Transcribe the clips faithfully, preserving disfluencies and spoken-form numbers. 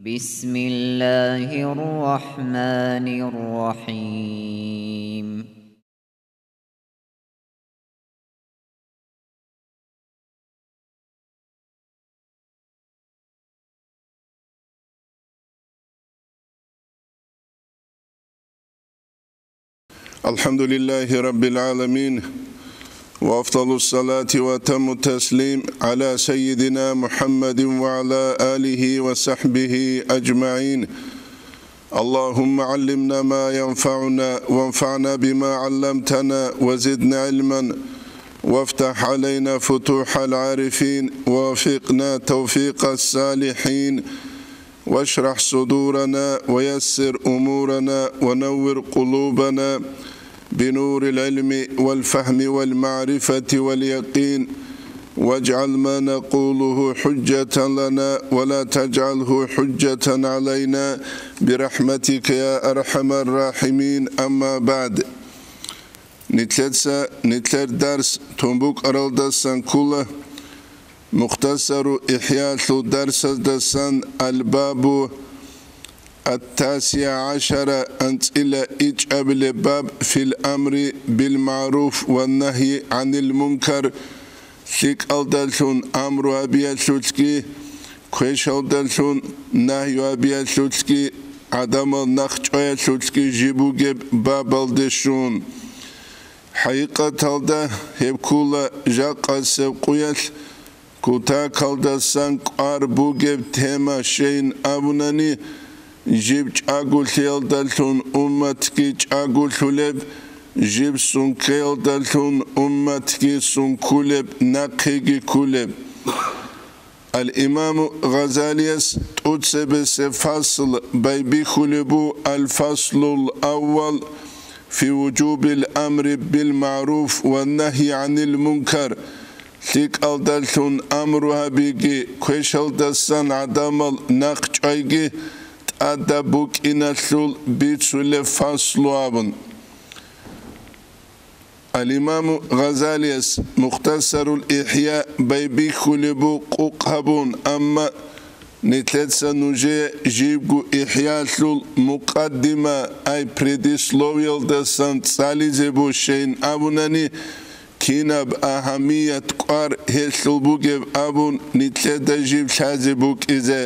بسم الله الرحمن الرحيم. الحمد لله رب العالمين، وأفضل الصلاة وأتم التسليم على سيدنا محمد وعلى آله وصحبه أجمعين. اللهم علمنا ما ينفعنا، وانفعنا بما علمتنا، وزدنا علما، وافتح علينا فتوح العارفين، ووفقنا توفيق الصالحين، واشرح صدورنا، ويسر أمورنا، ونور قلوبنا بنور العلم والفهم والمعرفة واليقين، واجعل ما نقوله حجة لنا ولا تجعله حجة علينا برحمتك يا أرحم الراحمين. أما بعد. Нилъеца нилъер дарс тун букӀаралдасан ккола. Мухтасару ИхӀялъул дарсаздасан албабу аттасиа гӀашара, анцӀила ичӀабилеб баб, фил амри бил магӀруф ва нагьи гӀанил мункар, лъикӀалдалъун амру гьабиялъулъги, квешалдалъун нагью гьабиялъулъги, гӀадамал нахъчӀваялъулъги жиб бугеб бабалде щун. ХӀакъикъаталда гьеб ккула жакъасеб къуялъ кутакалдасан кӀвар бугеб тема, щейин абунани, жиб чӀаголъиялдалъун умматги чӀаголъулеб, жиб сункеялдалъун умматги сункулеб, нахъеги ккулеб. Ал-Имаму Гъазалияс тӀоцебесеб фасл байбихьулеб бу, Ал-Фаслул Аввал фи вужубил амри бил магӀруф ва нагьи гӀанил мункар, лъикӀалдалъун амру гьабиги, квешалдасан гӀадамал нахъчӀвайги тӀадаб букӀиналъул бицулеб фаслу абун. Ал-Имаму Гъазалияс Мухтасарул ИхӀя байбихьулеб бу къукъ гьабун, амма нилъеца нужее жибго ИхӀялъул мукъаддима, ай предисловиялдасан цӀализе бу, щейин абунани, кинаб агьамият кӀвар гьелъул бугеб абун нилъеда жиб лъазе букӀизе.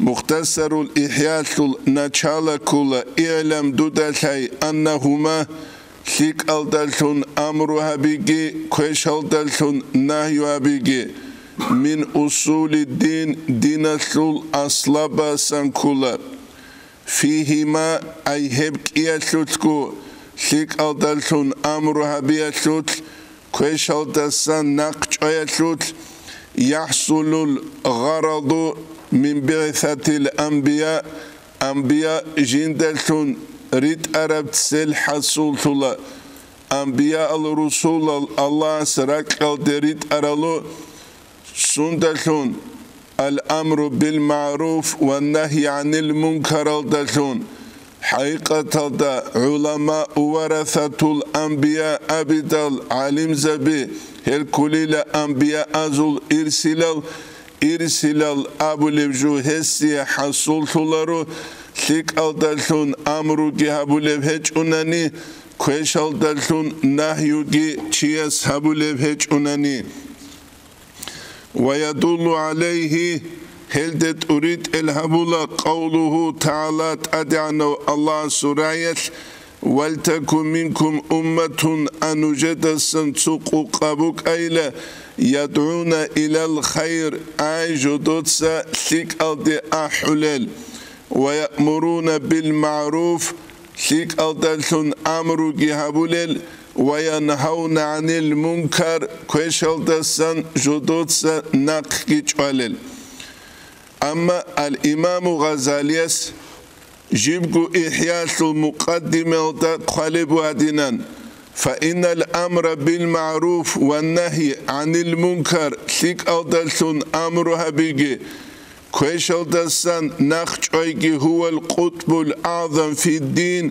Мухтасарул ИхӀялъул начало ккула: «ИгӀлам, дуда лъай, аннагьума, лъикӀалдалъун амру гьабиги, квешалдалъун нагью гьабиги, мин усули дин, диналъул аслабасан ккула, фигьима, ай гьеб кӀиялъулъго, лъикӀалдалъун амру гьабиялъулъ, квешалдасан нахъчӀваялъулъ, яхӀсулул гъараду мин бигӀсатил анбия, анбия жиндалъун ритӀараб цел хӀасуллъула, анбияал русулал Аллагьас ракьалде ритӀаралу, сундалъун, ал-амру бил магӀруф ва нагьи гӀанил мункаралдалъун. ХӀакъикъаталда гӀуламаъ варасатул анбия абидал, гӀалимзаби, гьел ккулила анбияазул ирсилал, ирсилал абулеб жо гьесие хӀасуллъуларо, лъикӀалдалъун амруги гьабулеб гьечӀунани, квешалдалъун нагьюги чияс гьабулеб гьечӀунани. Ва ядуллу гӀалайгьи, гьелде тӀуритӀел гьабула къавлугьу тагӀала, ТӀадегӀанав Аллагьасул раялъ: «Валтакун минкум умматун», а нужедасан цо къукъа букӀайила, «ядгӀуна илал хайр», ай жодоца лъикӀалде ахӀулел, «ва яъмуруна бил магӀруф», лъикӀалдалъун амруги гьабулел, «ва янгьавна гӀанил мункар», квешалдасан жодоца нахъги чӀвалел. Амма ал-Имаму Гъазалияс жибго ИхӀялъул мукъаддимаялда хъвалеб бугьадинан: «Фа иннал амра бил магӀруф ва нагьи гӀанил мункар», лъикӀалдалъун амру гьабиги, квешалдасан нахъчӀвайги, «гьувал къутӀбул агӀзам фиддин»,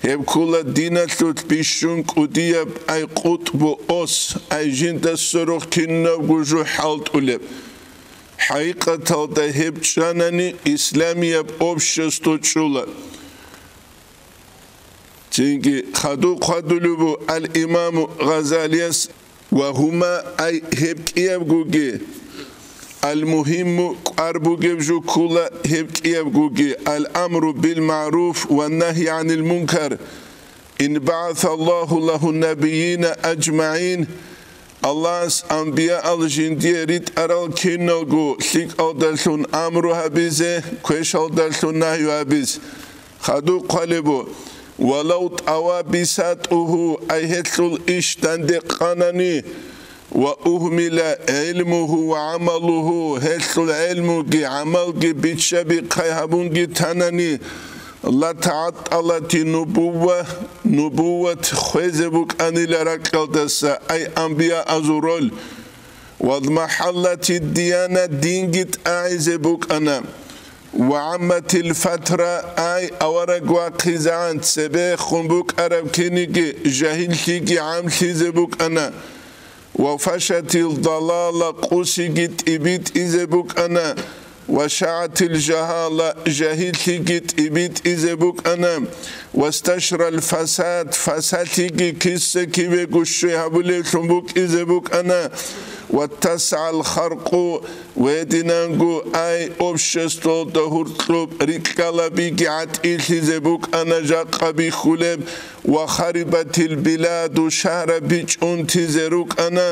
гьеб ккула диналъулъ бищун кӀудияб, ай къутӀбу ос, ай жинда сверухъ кинабго жо хӀалтӀулеб. ХӀакъикъаталда гьеб чӀанани исламияб общество чӀула. Цинги хадуб хъвадулеб буго ал-Имаму Гъазалияс: «Ва гьума», ай гьеб кӀиябгоги, «ал-мугьимму», кӀвар бугеб жо ккола гьеб кӀиябгоги, «ал-амру бил-магӀруф ва нагьи гӀанил-мункар, «Ин багӀасаллагьу лагьу набийина аджмагӀин», Аллагьас амбияал жиндие ритӀарал киналго лъикӀалдалъун амру гьабизе, квешалдалъун нагью гьабизе. Хадуб хъвалеб буго: «Валав тӀава бисатӀугьу», ай гьелъул иш данде къанани, «ва угьмила гӀилмугьу ва гӀамалугьу», гьелъул гӀелмуги гӀамалги бичча-бихъай гьабунги танани, «ла тагӀатталати нубувва», нубувват хвезе букӀанила ракьалдаса, ай амбияазул роль, «ва махӀаллати дияна», динги тӀагӀизе букӀана, «ва гӀамматил фатра», ай авараг вахъизегӀан цебехун букӀараб киниги жагьиллъиги гӀамлъизе букӀана, «ва фашатил далала», къусиги тӀибитӀизе букӀана, «ва шагӀатил жагьала», жагьиллъиги тӀибитӀизе букӀана, «ва сташрал фасад», фасадлъиги киса-кивего щвей гьабулевлъун букӀизе букӀана, «ва тасагӀал харкъу», гьединанго, ай обществалда гьуркьуб рикьалабиги гӀатӀилъизе букӀана жакъа бихьулеб, «ва харибатил биладу», шагьраб бичӀчӀунтизе рукӀана,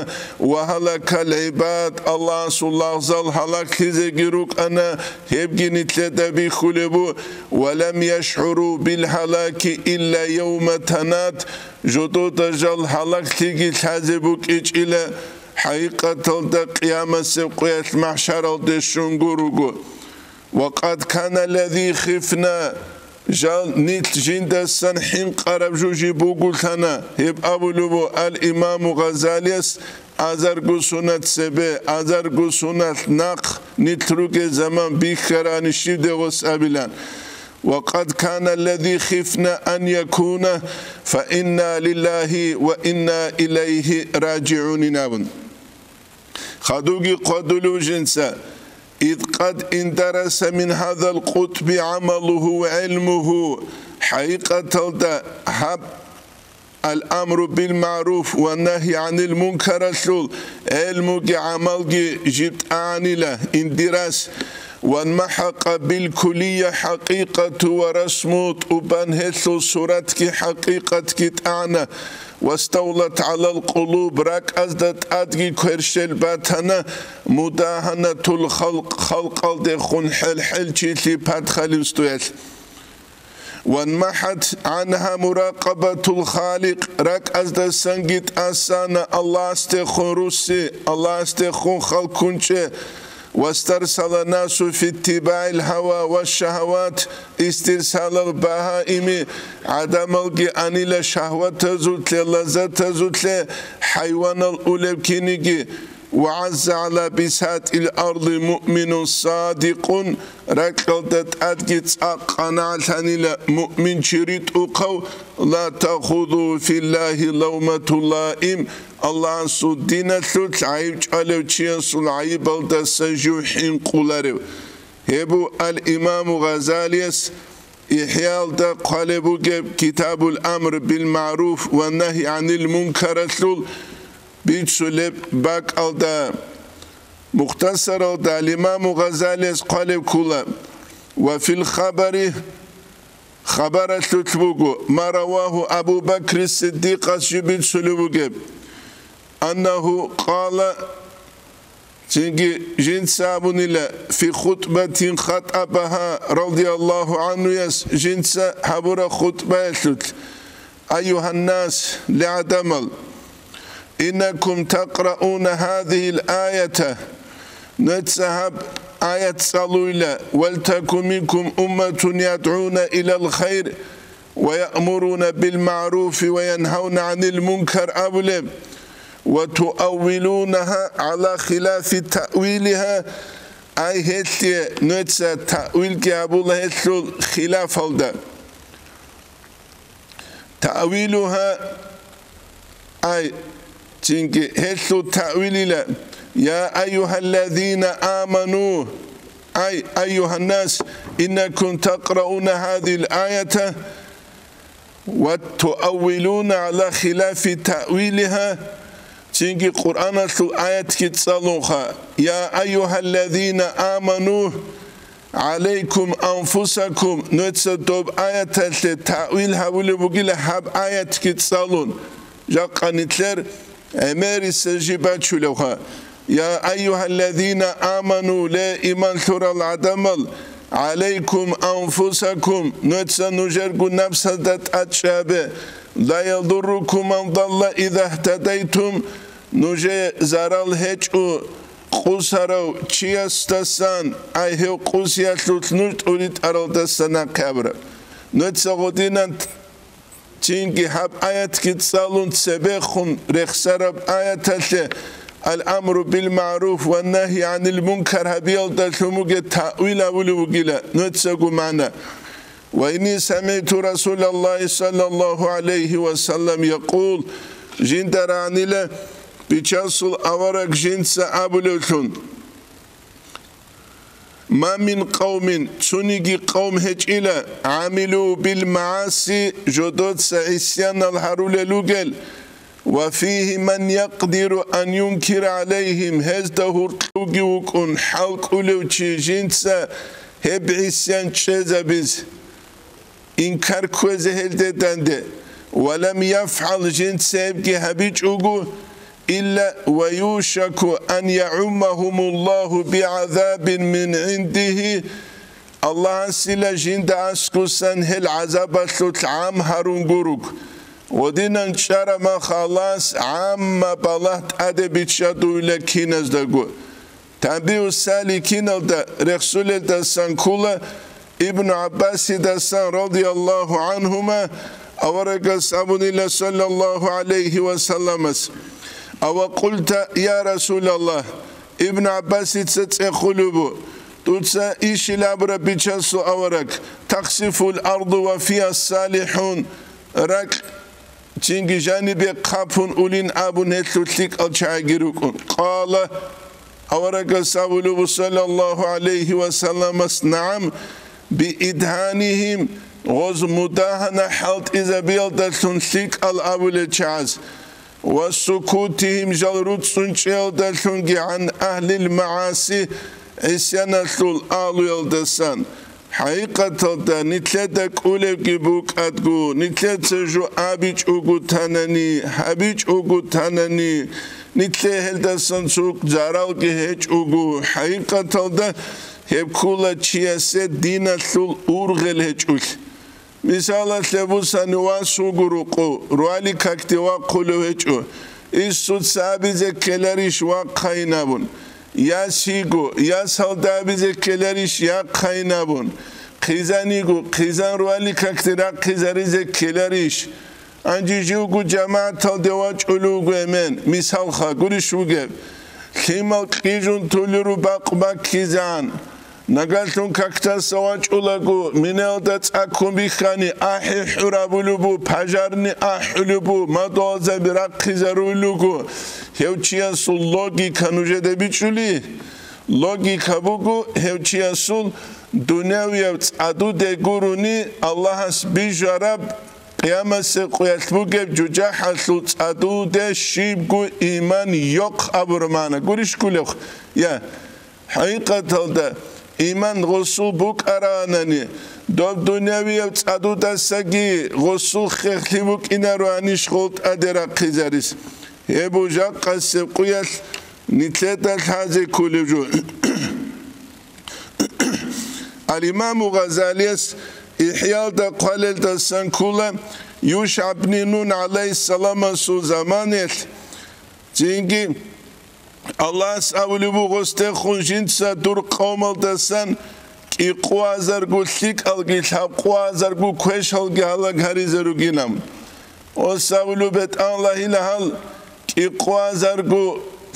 «ва гьалакал гӀибад», Аллагьасул лагъзал гьалаглъизеги рукӀана, гьебги нилъеда бихьулеб буго, «ва лам яшгӀуру бил гьалаки илла явма танад», жодода жал гьалаглъиги лъазе букӀичӀила, хӀакъикъаталда къиямасеб къоялъ махӀшаралде щун гуруго. «Ва къад кана лази хифна», жал нилъ жиндасан хӀинкъараб жо жиб бугулъана, гьеб абулеб буго ал-Имаму Гъазалияс азарго сунат цебе, азарго суналъ нахъ нилъ ругел заман бихьарани щиб дегъос абилан. «Ва къад кана лази хифна ан якуна, фа инна лиллагьи ва инна илайгьи ражигӀунин», абун. Хадубги хъвадулев жинца: «Ид къад индараса мин гьазал къутӀби гӀамалугьу ва гӀилмугьу», хӀакъикъаталда гьаб «Ал-амру бил-магӀруф ва нагьи гӀанил-мункаралъул гӀелмуги гӀамалги жиб тӀагӀанила, индирас, ва нмахӀакъа бил-куллия хӀакъикъату ва расму, тӀубан гьелъул суратги хӀакъикъатги тӀагӀана, ва ставлат гӀалал-къулуб, ракӀазда тӀадги кверщел батана, мудагьанатул халкъ, халкъалдехун хӀел-хӀелчилъи падхалил стоялъ. Ва нмахӀат гӀангьа муракъабатул-Халикъ, ракӀаздасанги тӀасана Аллагьасдехун русси, Аллагьасдехун халкунчӀе, ва старсала насу фи иттибагӀил гьава ва шагьават, истерсалал багьаими, гӀадамалги анила шагьватазулъе, лаззатазулъе, хӀайванал улеб киниги, «Ва гӀазза гӀала бисатӀил арли муъминун садикъун», ракьалда тӀадги цӀакъ къанагӀалъанила муъминчи ритӀухъав, «ла таъхузугьу филлагьи лавмату лаим», Аллагьасул диналъулъ гӀайиб чӀвалев чиясул гӀайибалдаса жив хӀинкъуларев. Гьеб буго ал-Имаму Гъазалияс ИхӀялда хъвалеб бугеб Китабул амр бил магӀруф ва нагьи гӀанил мункаралъул бицулеб бакӀалда. Мухтасаралда ал-Имаму Гъазалияс хъвалеб ккола: «Ва фил хабари», хабаралъулъ буго, «ма равагьу Абу Бакри Сиддикъас», жиб бицулеб бугеб, «аннагьу къала», цинги жинца абунила, «фи хутӀбатин хатӀабагьа», радияллагьу гӀанхуяс жинца гьабураб хутӀбаялъулъ: «Айюгьаннас», ле гӀадамал, «иннакум такърауна гьазигьил аята», нуца гьаб аят цӀалуйла, «валтакун минкум умматун ядгӀуна илал хайр ва яъмуруна бил магӀруфи ва янгьавна гӀанил мункар» абулеб, «ва туаввилунагьа гӀала хилафи таъвилигьа», ай гьелъие нуца таъвилги гьабула гьелъул хилафалда. Таъвилугьа, ай, цинги гьелъул таъвилила, يا أيها الذين آمنوا، أي أيها الناس، إنكم تقرؤون هذه الآية وتؤولون على خلاف تأويلها. Цинги Къуръаналъул аятги цӀалунха: يا أيها الذين آمنوا عليكم أنفسكم, нуца доб аяталъе таъвил гьабулеб бугила гьаб аятги цӀалун, жакъа нилъер гӀемерисел жиб бачулевха. يا أيها الذين آمنوا, ле, иман лъурал гӀадамал, عليكم أنفسكم, нуца нужерго напсалда тӀад чӀабе, لا يضركم من ضل إذا اهتديتم, нужее зарал гьечӀо къусарав чиясдасан, ай гьев къусиялъулъ нуж тӀуритӀаралдаса нахъе абураб. Нуца гъодинан цинги гьаб аятги цӀалун цебехун рехсараб аяталъе الأمر بالمعروف والنهي عن المنكر гьабиялда лъумуге таъвил гьабулев вугила нуцаго магӀна. وإني سمعت رسول الله صلى الله عليه وسلم يقول, жинда рагӀанила Бичасул авараг жинца абулевлъун: ما من قوم, цониги къавм гьечӀила, عملوا بالمعاصي, жодоца гӀисянал гьарулел ругел, وفيهم من يقدر أن ينكر عليهم, гьезда гьуркьуги вукӀун хӀал кӀулев чи жинца гьеб гӀисян чӀезабизе, инкар кквезе гьелде данде, ولم يفعل, жинца гьебги гьабичӀого, إلا ويوشك أن يعمهم الله بعذاب من عنده, Аллагьасила жинда аскусан гьел гӀазабалъулъ гӀам гьарун гуруг. Гъодинан чӀараб мах Аллагьас гӀамма балагь тӀаде биччадуйла киназдаго. Танбигьу саликиналда рехсулелдасан ккола Ибну ГӀаббасидасан, радияллагьу гӀанхума, аварагас абунила, саллаллагьу гӀалайгьи ва салламас: أو قلت يا رسول الله, Ибну ГӀаббасица цӀехулеб бу, дуца ишил абураб Бичасул авараг: تخسف الأرض وفيها الصالحون, ракь цинги жанибе хъапун улин абун гьелъул лъикӀал чагӀиги рукӀун. Къала, аварагас абулеб бу, саллаллагьу гӀалайгьи ва салламас: نعم, بإدهانهم, гъоз мудагьана хӀалтӀизабиялдалъун лъикӀал абулел чагӀаз, وسكوتهم, жал руцӀцӀун чӀеялдалъунги عن أهل المعاصي, гӀисяналъул агьлуялдасан. ХӀакъикъаталда, нилъеда кӀулебги букӀадго, нилъеца жо абичӀого танани, гьабичӀого танани, нилъее гьелдасан цо заралги гьечӀого, хӀакъикъаталда гьеб ккола чиясе диналъул ургъел гьечӀолъи. Мисалалъе бусани, вас вуго рокъов, руали какде вахъулев гьечӀо, исуца абизе ккеларищ вахъайин абун? Яс йиго, ясалда абизе ккеларищ яхъайин абун? Хъизан йиго, хъизан руали какде рахъизаризе ккеларищ? Гьанже живго жамагӀаталде вачӀулев вуго эмен, мисалха, гурищ вугеб? Лъимал кьижун толеру бакъ баккизегӀан. Нагагьлъун какдаса вачӀулаго, минаялда цӀаккун бихьани, ахӀи хӀурабулеб бу, пажарни ахӀулеб бу, мадугьалзаби рахъизарулего, гьев чиясул логика нужеда бичӀчӀули? Логика буго гьев чиясул дунявияб цӀадуде гурони Аллагьас бижараб къиямасеб къуялъ бугеб жужахӀалъул цӀадуде щибго иман йохъ абураб магӀна. Гурищ кколеб? Я. ХӀакъикъаталда, иман гъосул букӀаранани, доб дунявияб цӀадудасаги гъосул хехлъи букӀинароанищ гъол тӀаде рахъизарис? Гьеб жакъасеб къуялъ нилъеда лъазе кколеб жо. Ал-Имаму Гъазалияс ИхӀялда хъвалелдасан ккола, ЮшгӀабни Нун гӀалайгьиссаламасул заманаялъ цинги Аллагьас абулеб буго, гъосдехун жинца дур къавмалдасан кӀикъоязарго лъикӀалги лъабкъоязарго квешалги гьалаг гьаризе ругинан. Гъос абулеб, БетӀергьан Аллагьила гьал кӀикъоязарго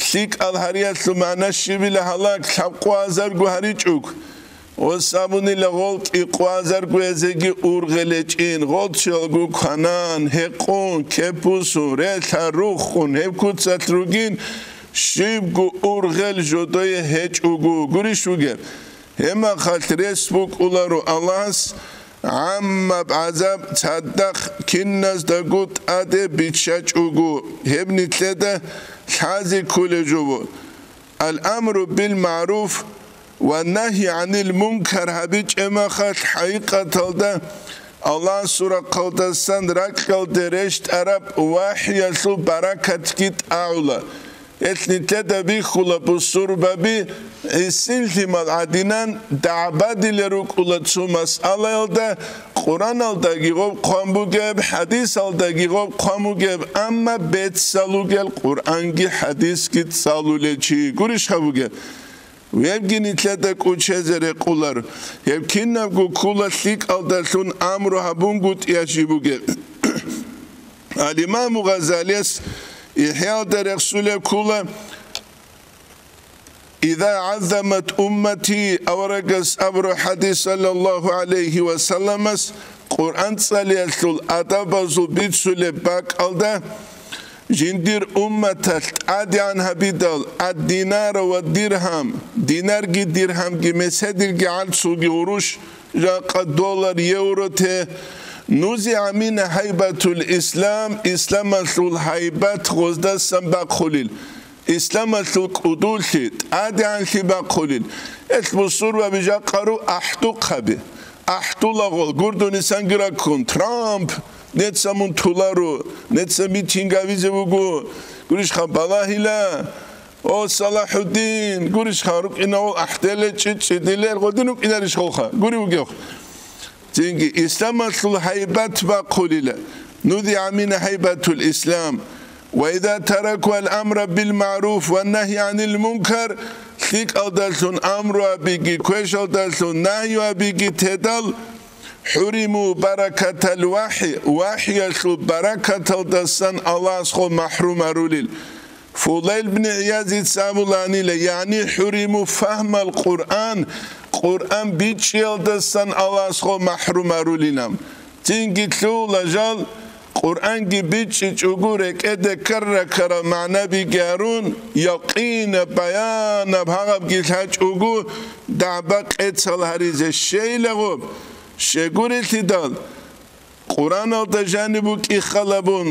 лъикӀал гьариялъул магӀна щибила гьалаг лъабкъоязарго гьаричӀого? Гъос абунила, гъол кӀикъоязаргоязеги ургъел гьечӀин, гъол чӀалго кванан, гьекъон, кепусун, релълъа руххун, гьеб куцалъ ругин, щибго ургъел жодое гьечӀого гурищ вугеб. Гьебмахалъ рес букӀуларо Аллагьас гӀаммаб гӀазаб цадахъ киназдаго тӀаде биччачӀого, гьеб нилъеда лъазе кколеб жо. Ал-амру бил-магӀруф ва нагьи гӀанил мункар гьабичӀеб махалъ, хӀакъикъаталда Аллагьасул рахъалдасан ракьалде рещтӀараб вахӀиялъул баракатги тӀагӀула. Гьелъ нилъеда бихьула бусурбаби гӀисин лъимал гӀадинан дагӀбадилел рукӀула цо масъалаялда, Къуръаналдаги гъоб хъван бугеб, хӀадисалдаги гъоб хъван бугеб, амма бецалугел Къуръанги хӀадисги цӀалулел чи гурищ гьабугеб? Вебги нилъеда кӀучезе рекъулар. Гьеб кинабго ккула лъикӀалдалъун амру гьабунгутӀиялъ жиб бугеб. Ал-Имаму Гъазалияс ИхӀяалда рехсулеб ккула: «Иза гӀаззамат уммати», аварагас абураб хӀадис, саллаллагьу гӀалайгьи ва салламас, Къуръан цӀалиялъул адабазул бицулеб бакӀалда, жиндир умматалъ тӀадегӀан гьабидал, ад-динара ва диргьам, динарги диргьамги меседилги гӀарцулги гъурущ, жакъа доллар, евро те, нузигӀа мингьа гьайбатул ислам, исламалъул гьайбат гъоздасан бахъулел, исламалъул кӀудулъи, тӀадегӀанлъи бахъулел. Гьелъ бусурбаби жакъа ру ахӀдухъаби, ахӀдулагъул гурдунисанги раккун, Трамп, неца мун туларо, неца митинг гьабизе вуго, гурищха балагьила, о, СалахӀуддин, гурищха рукӀинавул ахӀделе чӀичӀчӀидилел гъодин рукӀинарищ холха, гури вугев. Цинги исламалъул гьайбат бахъулила, нузигӀа мингьа гьайбатул ислам. Ва иза таракул амра бил магӀруф ва нагьи гӀанил мункар, лъикӀалдалъун амру абиги, квешалдалъун нагью абиги тедал, хӀуриму баракатал вахӀи, вахӀиялъул баракаталдасан Аллагьасго махӀрум арулел. Фудайл бни ГӀиязица абуланила, яни хӀуриму фагьмал Къуръан, Къуръан бичӀчӀиялдасан Аллагьасго махӀрум арулилан. Цинги лъугьула жал, Къуръанги бичӀчӀичӀого рекӀеде ккара-ккара магӀнабиги гьарун, якъинаб, баянаб гьагъабги лъачӀого дагӀба-къецал гьаризе щейлаго, щегурелъидал, Къуръаналда жаниб букӀин халабун,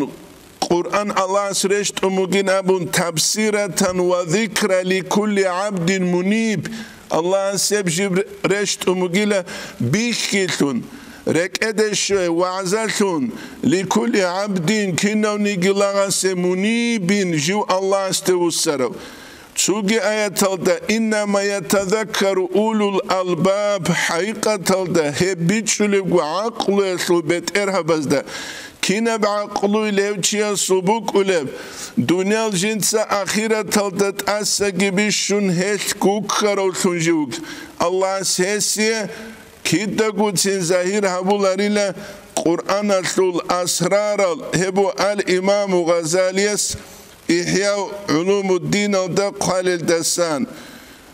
Къуръан Аллагьас рещтӀун бугин абун, табсиратан ва зикра ликулли гӀабдин муниб, Аллагьас гьеб жиб рещтӀун бугила бихьилъун, рекӀеде щвей вагӀзалъун, ликулли гӀабдин, кинавниги лагъасе, мунибин, жив Аллагьасде вуссарав. Цоги аяталда: «Иннама ятазаккару улул албаб», хӀакъикъаталда гьеб бичӀчӀулебго гӀакълуялъул бетӀергьабазда, кинаб гӀакълуйил гьев чиясул букӀулеб, дуниял жинца ахираталда тӀасаги бищун гьелъ гуккаравлъун жив вугев. Аллагьас гьесие кидагоцин загьир гьабуларила Къуръаналъул асрарал, гьеб ва ал-Имаму Гъазалияс ИхӀяу гӀулумуддиналда хъвалелдасан.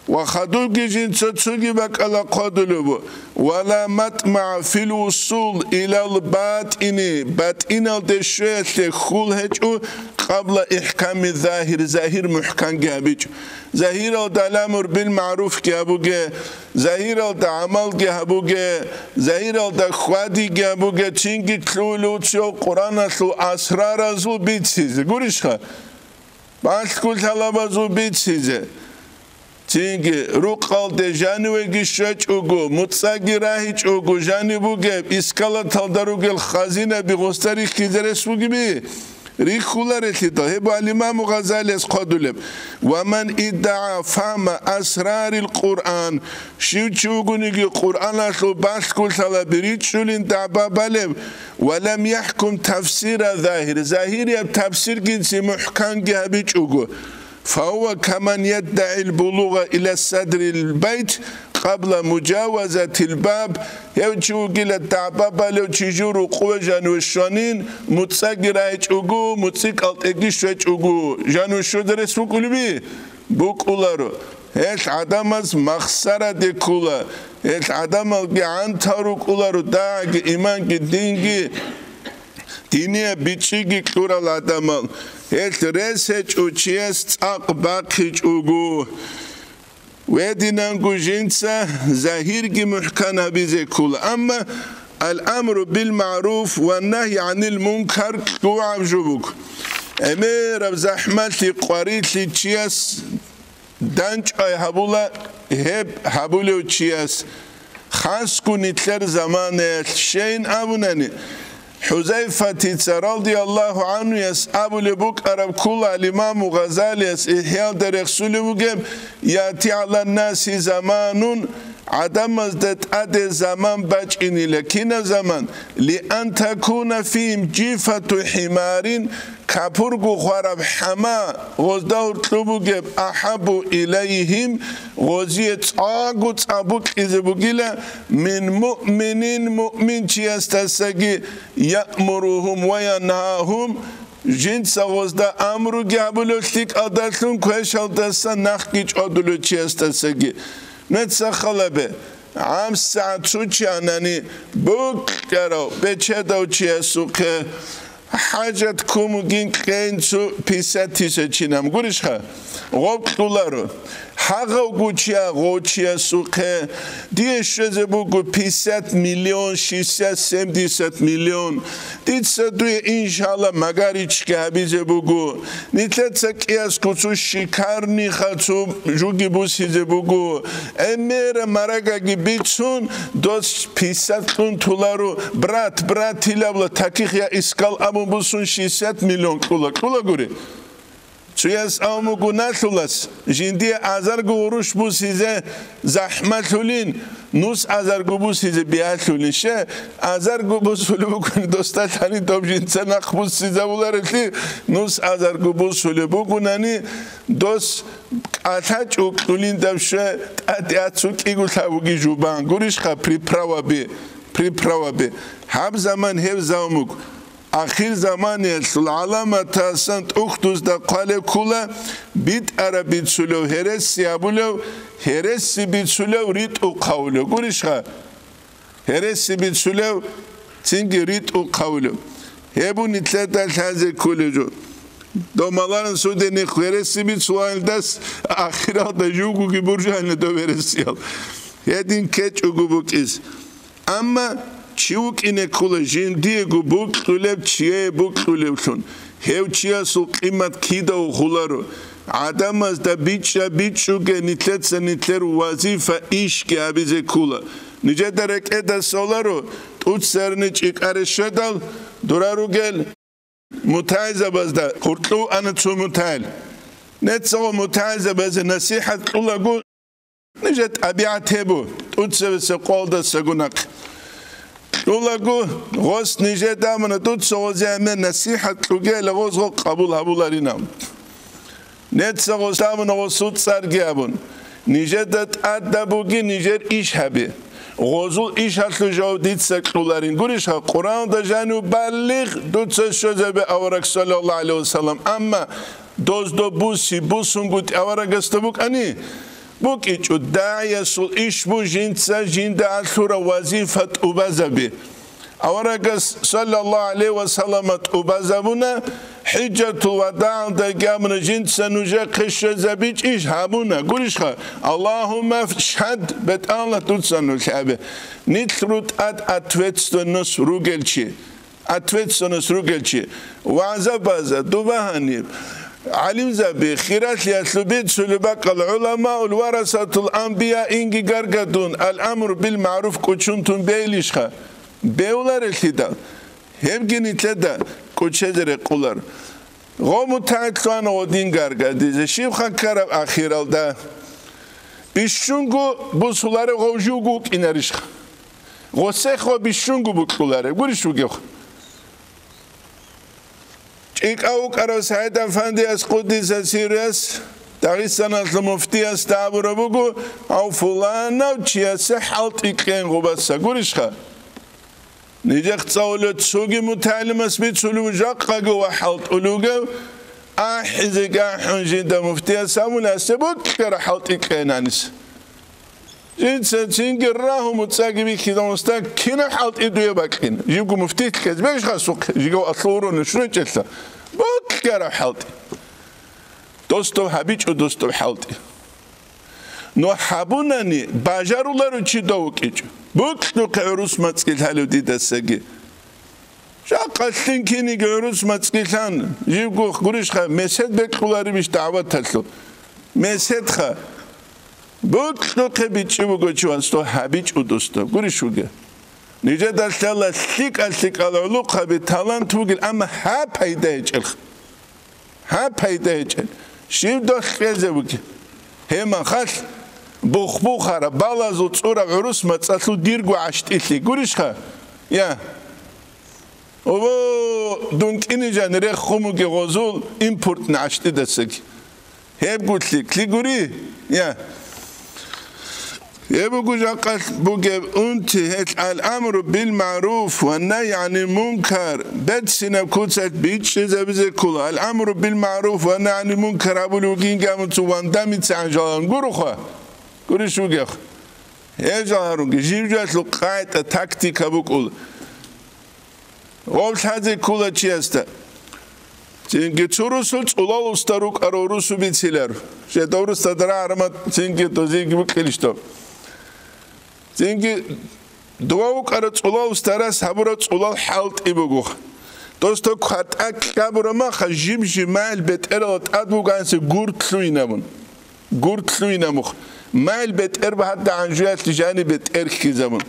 Ва хадубги жинца цоги бакӀалда хъвадулеб: «Ва ла матмагӀа фил вусул илал батӀини», батӀиналде щвеялъе хьул гьечӀо, къабла ихӀками загьир, загьир мухӀканги гьабичӀо. Загьиралда аламур бил магӀруфги гьабуге, загьиралда гӀамалги гьабуге, загьиралда хьвадиги гьабуге, цинги лъугьулев цо Къуръаналъул асраразул бицизе. Гурищха? Балъго лъалабазул бицизе. Цинги рукъалде жанивеги щвечӀого, муцӀаги рагьичӀого, жанив бугеб, искалаталда ругел хазинаби гъосда рихьизе рес бугеби? Рихьуларелъидал, гьеб ва ал-Имаму Гъазалияс хъвадулеб: «Ва ман иддагӀа фагьма асрарил Къуръан», щив чи вугониги Къуръаналъул балъго лъалаби ричӀчӀулин дагӀба балев, «ва лам яхӀкум тафсира загьир», загьирияб тафсиргинцин мухӀканги гьабичӀого, «фагьува каман яддагӀил булугъа иля садрил байт къабла мужавазатил баб», гьев чи вугила дагӀба балев чи жив рукъуве жаниве щванин, муцӀаги рагьичӀого, муцӀи кӀалтӀеги щвечӀого, жаниве щвезе рес букӀулеби? БукӀуларо. Гьелъ гӀадамаз махсараде ккола, гьелъ гӀадамалги гӀантал рукӀуларо, дагьги, иманги, динги. Динияб бичӀчӀиги кьурал гӀадамал, гьелъ рес гьечӀо чияс цӀакъ бахъичӀого. Гьединанго жинца загьирги мухӀкан гьабизе ккола, амма ал-амру бил-магӀруф ва нагьи гӀанил мункар кьугӀаб жо буго. ГӀемераб захӀмалъи, къварилъи чияс данчӀвай гьабула гьеб гьабулев чияс, хасго нилъер заманаялъ. Щайин абунани, ХӀузайфатица радияллагьу гӀанхуяс абулеб букӀараб ккола, ал-Имаму Гъазалияс ИхӀяалда рехсулеб бугеб: «Яти гӀалан-наси заманун», гӀадамазда тӀаде заман бачӀинила. Кинаб заман? «Лиан такуна фигьим жифату хӀимарин», капурго хвараб хӀама гъозда гьоркьоб бугеб, ахӀаббу илайгьим, гъозие цӀакъго цӀакъ букӀизе бугила, мин муъминин, муъминчиясдасаги, яъмуругьум ва янгьагьум, жинца гъозда амруги гьабулев лъикӀалдалъун, квешалдаса нахъги чӀвадулев чиясдасаги. Нуца халабе, гӀамсагӀат цо чи анани, букӀарав, бечедав чиясухъе хӀажат ккун бугин кьейин цо пятьдесят тысячинаб, гурищха? Гъоб кьуларо. Гьагъавго чия гъов чиясухъе, дие щвезе буго пятьдесят миллион, шестьдесят, семьдесят миллион. Дица дуе, иншалла, магаричги гьабизе буго. Нилъеца кӀиясго цо шикарниха цо жуги бусизе буго. ГӀемера марагаги бицун, дос пятьдесят кьун толаро, брат, брат, илабла таких я искал абун бусун шестьдесят миллион кьула, кьула гури. Цуяс авмугу налъулас, жиндие азарго гъурущ бусизе захӀмалъулин, нус азарго бусизе биялъулин. Ще, азарго бусулеб букӀуни досда лъани доб жинца нахъ буссизабуларелъи, нус азарго бусулеб букӀунани, дос кӀалъачӀо кьулиндав ще, тӀатӀи ацу кӀиго лъабуги жубан. Гурищха приправаби, приправаби. Гьаб заман гьев завмуг. Ахир заманиялъул гӀаламатасан тӀухьдузда хъвалеб ккула битӀараб бицулев, гьереси абулев, гьереси бицулев ритӀухъавулев. Гурищха? Гьереси бицулев, цинги ритӀухъавулев. Гьеб нилъеда лъазе кколеб жо. Домаларан судених гьереси бицулаялдас ахиралда жугуги буржаанила дов гьересиял. Гьедин ккечӀого букӀис. Амма чи вукӀине ккола жиндиего букьулеб чияе букьулевлъун, гьев чиясул къимат кида вухуларо, гӀадамазда бичӀчӀа-бичӀчӀуге нилъеца нилъер вазифа ишги гьабизе ккула. Нижеда рекӀеда соларо, тӀуцарни чӀикӀаре щведал, дура ругел. Мутагьилзабазда гьуркьув ана цо мутагьил. Нецаго мутагьилзабазе насихӀат кьулаго, нижер тӀабигӀат гьебу, тӀуцевесе къолдасаго нахъ. Кьулаго, гъос нижеда амана, тӀуцагъозе гьаме насихӀат кьугела, гъозго къабул гьабуларинав. Нецаго ставуна гъосул цӀарги абун, нижеда тӀадаб буги нижер иш гьаби. Гъозул ишалъул жаваб дица кьуларин. Гурищха, Къуръанда жанив балигъ дуца щвезабе авараг, саллаллагьу гӀалайгьи вассалам. Амма доздо буси, бусунгутӀи аварагасда букӀани, букӀичӀо, дагӀиясул иш бу жинца жинда алъура вазифа тӀубазаби. Аварагас, саллаллагьу гӀалайгьи вассаллама, тӀубазабуна, хӀижатул вадагӀалда гьабуна, жинца нужехъе щвезабичӀищ гьабуна, гурищха, Аллагьумма шгьад, бетӀалла дуца нулъ абе. Нилъ рутӀад ответственность ругел чи. Ответственность ругел чи. ВагӀза база, дуба гьаниб. ГӀалимзаби, хиралъиялъул бицулеб бакӀал, гӀуламаул варасатул анбия инги гаргадун, ал-амру бил-магӀруф кӀучун тун бейилищха? Бевларелъидал, гьебги нилъеда кӀучезе рекъулар. Гъо мутагӀилъуан гъодин гаргадизе, щибха ккараб ахиралда? Бищунго бусуларев гъов жуго вукӀинарищха? Гъосехъо бищунго букьуларев гурищ вугевха? ЧӀикӀав вукӀарав СагӀид-Афандияс, къуддиса сирругьу, Дагъистаналъул муфтиясда абураб буго, гьав фуланав чиясе хӀалтӀи кьен гъубаса гурищха? Нижехъ цӀалулев цоги мутагӀалимас бицулев, жакъаго ва хӀалтӀулев вугев, ахӀизеги ахӀун жинда муфтияс абуна, гьасде букӀара хӀалтӀи кьенанис. Жинца цинги рагьу муцӀаги бихьизавун стак кинаб хӀалтӀи дуе бакьин? Живго муфтилъ кьезе беш хасухъе, жигав алъул урони шунечӀелъа. Бокьараб хӀалтӀи. Дос дов гьабичӀо, дос дов хӀалтӀи. Но гьабунани бажаруларо чи дов вукӀичӀо. Бокьухъе гӀурус мацӀги лъалев дидасаги. Жакъа лъин киниги гӀурус мацӀги лъан, живго гурищха, месед бекьуларебищ дагӀваталъул? Меседха. Бокьухъе бичӀчӀи буго чи васто гьабичӀо досда. Гурищ вуге. Нижеда лъала лъикӀа-лъикӀал гӀулухъаби талант вугил, амма гьаб пайда гьечӀелха. Гьаб пайда гьечӀел. Щив дохъ кьезе вуги? Гьеб махалъ бухбухара, балазул цӀураб гӀурус мацӀалъул дирго гӀащтӀилъи гурищха? Я. Ово, дун кӀини жани рехун вуги гъозул импортный гӀащтӀидасаги. Гьебгулъи, кли гури? Я. Гьеб буго жакъалъ бугеб унти гьелъ: «Ал-амру бил-магӀруф ва нагьй гӀанил мункар», берцинаб куцалъ бичӀчӀизабизе ккола. «Ал-амру бил-магӀруф ва нагьй гӀанил мункар» абулев вугинги абунцун вандамица гӀанжалан гуроха. Гурищ вугех. Гьел жал гьарунги, жив-жуялъул къагӀида, тактика букӀула. Гъов лъазе ккола чиясда. Цинги цо русул цӀулал уста рукӀарав русу бицилар. Жеда русда дара гьарамат цинги дозиги букӀилищ доб. Цинги дова вукӀарав цӀулал устарас гьабурав цӀулал хӀалтӀи буго. Досда кватӀа кьабура маха жиб-жиб майил бетӀерала тӀад буганси гурт лъугьинабун. Гурт лъугьинабухъ. Майил бетӀер багьадда гӀанжуялъе жани бетӀер хьизабун.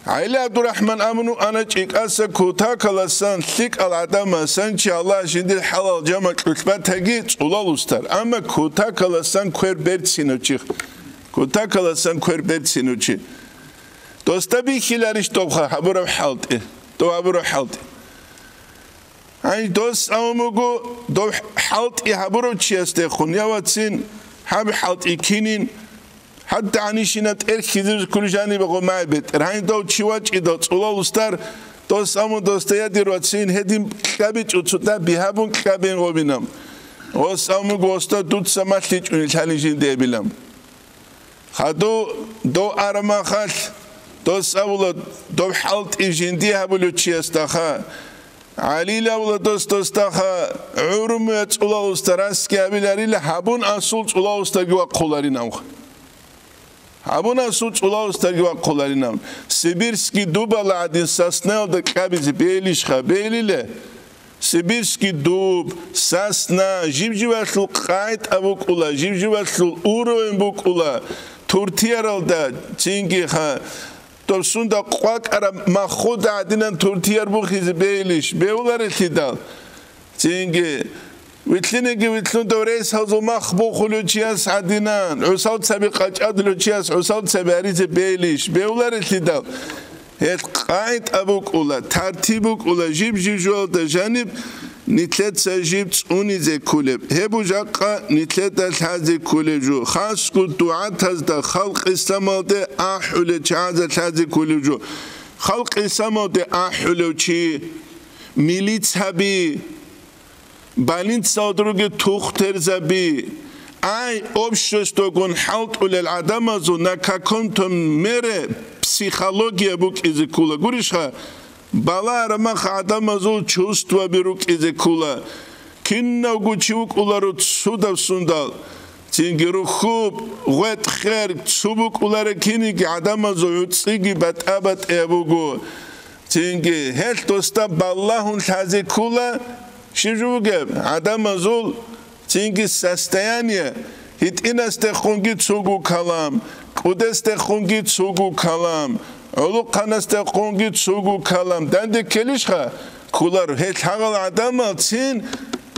ГӀайли ГӀабдурахӀман абун вукӀана чӀикӀаса кутакаласан, лъикӀал гӀадамасан чи Аллагь жиндир хӀалал жамакьулъ батаги цӀулал устар, амма кутакаласан квер берцинав чих. Кутакаласан квер берцинав чи. Досда бихьиларищ добха гьабураб хӀалтӀи? Дов гьабураб хӀалтӀи. Гьанже дос абун буго, дов хӀалтӀи гьабурав чиясдехун, я вацин, гьаб хӀалтӀи кинин, хӀатта гьанишина тӀерхьизеб кколищ жаниб гъомай бетӀер. Гьанже дов чи вачӀидал цӀулал устар, дос абун досда: «Я, дир вацин, гьедин кьабичӀо цода бигьабун кьабен гъоминам». Гъос абун буго: «Осда, дуца малъичӀунел лъалин жинде эбилан». Хадув дов арамахалъ, дос абула, дов хӀалтӀи жиндие гьабулев чиясдаха, ГӀалил абула дос досдаха, гӀурумуя цӀулал уста расги абиларила, гьабун асул цӀулал устаги вахъуларинавха. Гьабун асул цӀулал устаги вахъуларинав. Сибирский дубала гӀадин соснаялда кьабизе бейилищха? Бейилиле? Сибирский дуб, сосна, жиб-жибалъул къайтӀа букӀула, жиб-жибалъул уровень букӀула, туртияралда, цинги ха, доб сунда къвакӀараб маххуда гӀадинан туртияр бухизе бейилищ, бевларелъидал? Цинги, вилълъинеги вилълъун дов рейсалзул мах бухулев чияс гӀадинан, гӀусал цаби къачӀадлъулев чияс гӀусал цаби гьаризе бейилищ, бевларелъидал? Гьел къайтӀа букӀула, тартиб букӀула, жиб-жиб жоялда жаниб нилъеца жиб цӀунизе кколеб. Гьеб бу жакъа нилъеда лъазе кколеб жо. Хасго дугӀатазда халкъ исламалде ахӀулел чагӀазда лъазе кколеб жо. Халкъ исламалде ахӀулев чи, милицаби, больницалда ругел тухтерзаби, ай, обществогун хӀалтӀулел гӀадамазул на каком-то мере психология букӀизе ккола. Гурищха, балагьараб мах гӀадамазул чувствоби рукӀизе ккола. Кинавго чи вукӀуларо цудаб сундал, цинги рухьуб, гъветӀ-хер цу букӀулареб киниги гӀадамазул гӀуцӀиги батӀа-батӀияб буго. Цинги гьелъ досда балагьун лъазе ккола, щиб жо бугеб, гӀадамазул цинги состояние, гьитӀинасдехунги цугу калам, кӀудесдехунги цугу калам, гӀулухъанасдехунги цугу калам. Данде ккелищха? Кколар. Гьел гьагъал гӀадамал цин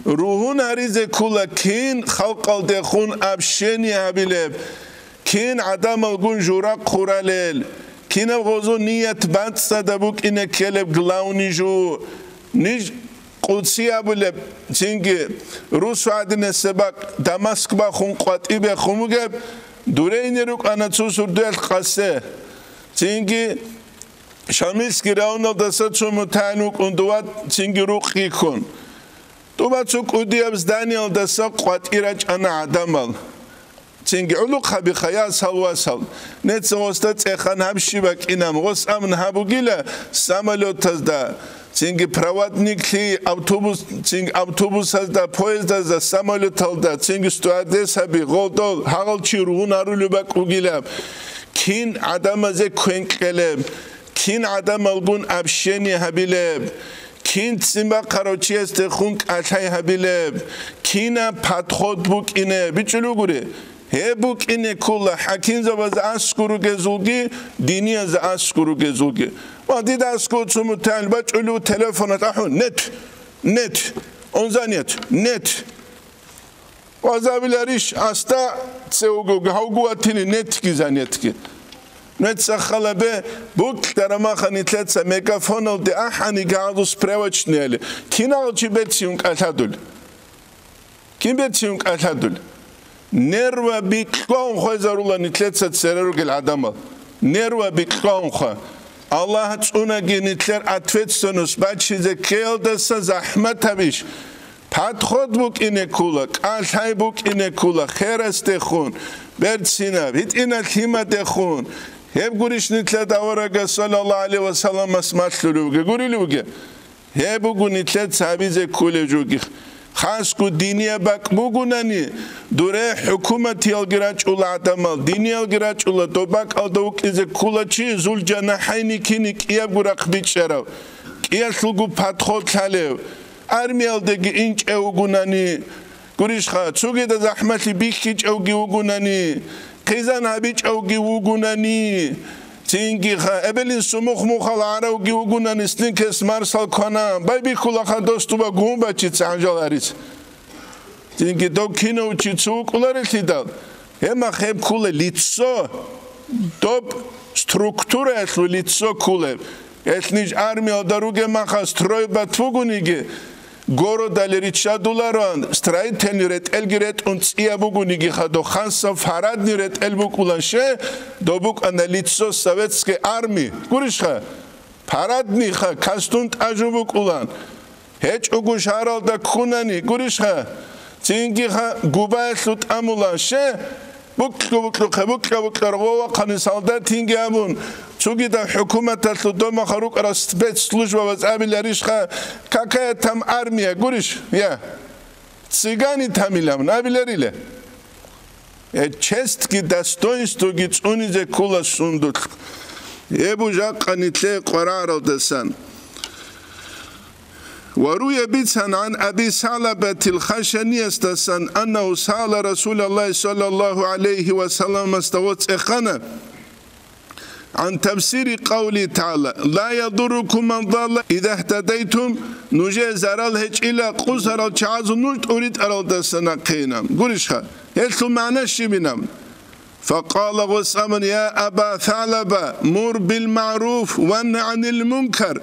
ругьун гьаризе ккола, кин халкъалдехун общение гьабилеб, кин гӀадамалгун жура хъуралел, кинаб гъозу ният бацӀцӀадаб букӀине ккелеб главный жо. Ниж къуци абулеб, цинги русу гӀадинасеб бакӀ Дамаск бахун къватӀибехун бугеб, дурейни рукӀана цо сурдуялъ къасе. Цинги Шамильский районалдаса цо мутагӀил вукӀун дова, цинги рукъги ккун. Дуба цо кӀудияб зданиялдаса къватӀир рачӀана гӀадамал. Цинги гӀулухъ гьабиха, я асал-васал. Нецин гъосда цӀехан гьаб щиб бакӀинаб, гъос амн гьабугила самолетазда. Цинги проводниклъи автобус, цинги автобусазда, поездазда, самолеталда, цинги стюардессаби, гъолдол, гьагъал чи ругьунарулеб бакӀ бугилаб. Кин гӀадамазе квен кьелеб, кин гӀадамалгун общение гьабилеб, кин ццин бахъарав чиясдехун кӀалъай гьабилеб, кинаб подход букӀине, бичӀчӀулев гури. Гьеб букӀине ккола хӀакимзабаз аскӀор ругезулги, динияз аскӀор ругезулги. Ва дида аскӀор цо мутагӀил бачӀулев телефоналъ ахӀун: «Нет, нет, он занят, нет». Ва забиларищ, асда цевго гьавгу ватини нетги занятги. Нецахъала бе, букьарамаха нилъеца мегафоналде ахӀани гьалу справочныйали. Кинал чи берцин кӀалъадул? Кин берцин кӀалъадул? Нерва бикьваун хвезарула нилъеца цере ругел гӀадамал. Нерва бикьваун хва. Аллагь цӀунаги нилъер ответственность бачизе ккеялдаса захӀматаб иш. Подход букӀине ккола, кӀалъай букӀине ккола, херасдехун, берцинаб, гьитӀинал лъимадехун. Гьеб гурищ нилъер аварагас саллаллагьу гӀалайгьи ва салламас малъулев вугев, гурилев вугев? Гьеб буго нилъеца гьабизе кколеб жоги. Хасго динияб бакӀ бугунани, дуре хӀукуматиялги рачӀула гӀадамал, диниялги рачӀула, доб бакӀалда вукӀизе ккола чи, зул жанахӀайни кини кӀиябго рахъ бичӀчӀарав, кӀиялъулго подход лъалев, армиялдеги инчӀев вугунани, гурищха, цогидаз захӀмалъи бихьичӀевги вугунани, хъизан гьабичӀевги вугунани, цинги ха, эбел-инсул мухъ-мухъал гӀаравги вугунани, снимкес марсал квана, байбихьулаха дос дуба гумбачица гӀанжал гьарица. Цинги дов кинав чи цо вукӀуларелъидал, гьеб мах гьеб ккула лицо, доб структураялъул лицо ккулеб. Гьелъ ниж армиялда ругеб маха стройбат вугониги, городали риччадулароан, строительный ретӀелги ретӀун цӀияб бугониги хадо, ханса парадный ретӀел букӀулан ше, доб букӀана лицо советской армии. Гурищха? Парадныйха, кастун тӀажу букӀулан. ГьечӀого шагьаралда ккунани, гурищха? Цинги ха, губаялъу тӀамулан ше, букьа-букьухъе, букьа-букьа рогъовахъани солдатинги абун, цогидаб хӀукуматалъул домаха рукӀарал спецслужбабаз абиларищха, какая там армия, гурищ? Я, цыгане там илан абиларила. Э, честги достоинствоги цӀунизе ккола сундулъ. Гьеб жакъа нилъее къварагӀаралдасан. وروي, бицана, عن أبي ثعلبة الخشنيدасан, أنه سأل رسول الله صلى الله عليه وسلمасда цӀехана عن تفسير قوله تعالى: لا يضركم من ضل إذا اهتديتم, нужее зарал гьечӀила къусарал чагӀазул нуж тӀуритӀаралдаса нахъейилан. Гурищха, гьелъул магӀна щибилан? فقال, гъос абуна: يا أبا ثعلبة، مر بالمعروف وانه عن المنكر,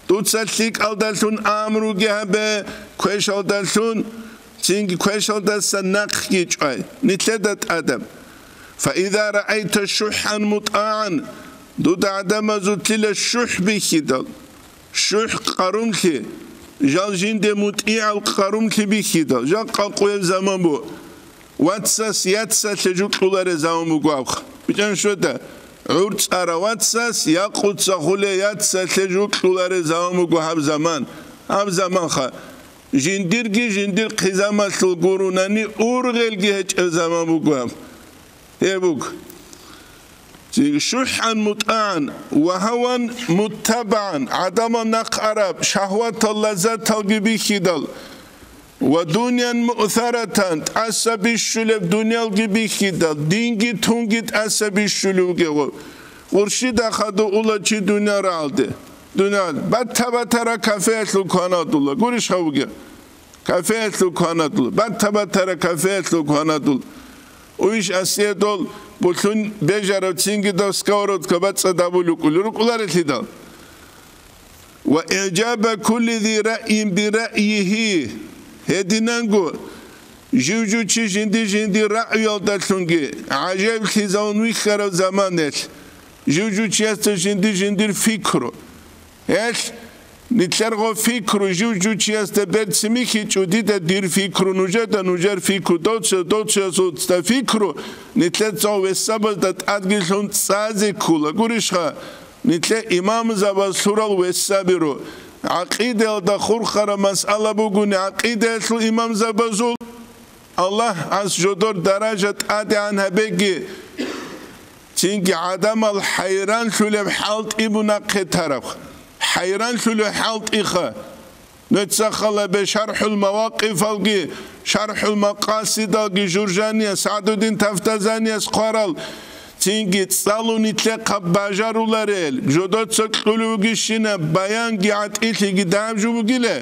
дуца лъикӀалдалъун амруги гьабе, квешалдалъун, цинги квешалдаса нахъги чӀвай, нилъеда тӀадаб. فإذا رأيت شحا مطاعا, дуда гӀадамазулъила шухӀ бихьидал, шухӀ къарумлъи, жал жинде мутӀигӀал къарумлъи бихьидал, жакъа къуяб заман бу. Вацас яцалъе жукьуларе заман буго абха. БичӀан щведа, гӀур цӀара вацас якъуца хуле яцалъе жукьуларе заман буго гьаб заман. Гьаб заманха жиндирги жиндир хъизамалъул гурунани ургъелги гьечӀеб заман буго гьаб. Гьеб буго. شحا مطاعا وهوى متبعا, гӀадамал нахъ араб, шагьватал лаззаталги бихьидал, ودنيا مؤثرة, тӀаса бищулеб дуниялги бихьидал, динги тунги тӀаса бищулев вугев. Къуршида хадув ула чи дуниял рагӀалде. Дуниял бата-батара кафеялъул кванадула. Гурищ гьавуге? Кафеялъул кванадул, бата-батара кафеялъул кванадул. Уйш асиядул булъун бежарав цингидав сковородка бацӀцӀад абулукӀули рукӀуларелъидал. وإعجاب كل ذي رأي برأيه. Гьединанго, жив-жив чи жинди-жиндир рагӀуялдалъунги гӀажаиблъизавун вихьарав заман гьелъ, жив-жив чиясда жинди-жиндир фикру. Гьелъ Нилъерго фикру жив-жучиясда берцин бихьичӀо, дида дир фикру, нужеда нужер фикру, доцев доцевасда фикру, нилъеца весабазда тӀадги лъун цӀазе ккула. Гурищха, нилъе имамзабаз лъурал весабиру. ГӀакъидаялда хурхараб масъала бугони, гӀакъидаялъул имамзабазул Аллагь гӀаз жодор даража тӀадегӀан гьабеги, цинги гӀадамал хӀайранлъулеб хӀалтӀи бунахъе тараб. ХӀайранлъулеб хӀалтӀиха. Нуца халабе ШархӀул Мавакъифалги, ШархӀул Макъасидалги Журжания СагӀдудин Тафтазанияс хъварал, цинги цӀалун нилъехъа бажаруларел, жодоца кьулев вугищина баянги гӀатӀилъиги дагьаб жо бугила.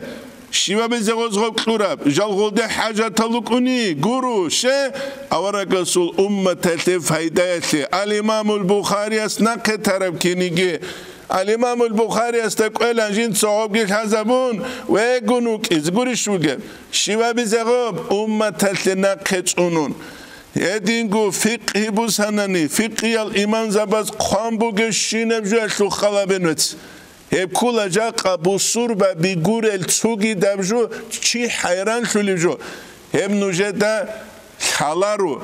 Щивабизе гъозгъоб кьураб, жал гъолде хӀажатал рукӀуни, гуру, ще, аварагасул умматалъе файдаялъе. Ал-Имамул Бухарияс нахъе тараб киниги. Ал-Имамул Бухариясда кӀвелан жинца гъобги лъазабун, вегун вукӀиз гурищ вугеб. Щивабизе гъоб умматалъе нахъе цӀунун. Гьединго фикъгьи бусанани, фикъгьиял имамзабаз хъван бугебщинаб жуялъул халабе нуц. Гьеб ккула жакъа бусурба бигурел цугидаб жо, чи хӀайранлъулеб жо. Гьеб нужеда лъаларо.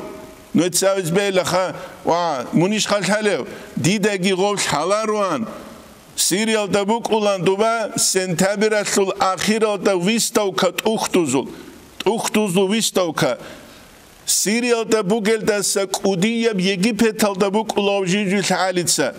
Нуца гьабиз бегьилаха, ва мунищха лъалев? Дидаги гъов лъалароан. Сириялда букӀулан дуба сентябралъул ахиралда выставка тӀухьдузул. ТӀухьдузул выставка. Сириялда бугелдаса кӀудияб Египеталда букӀулав жижил гӀалица.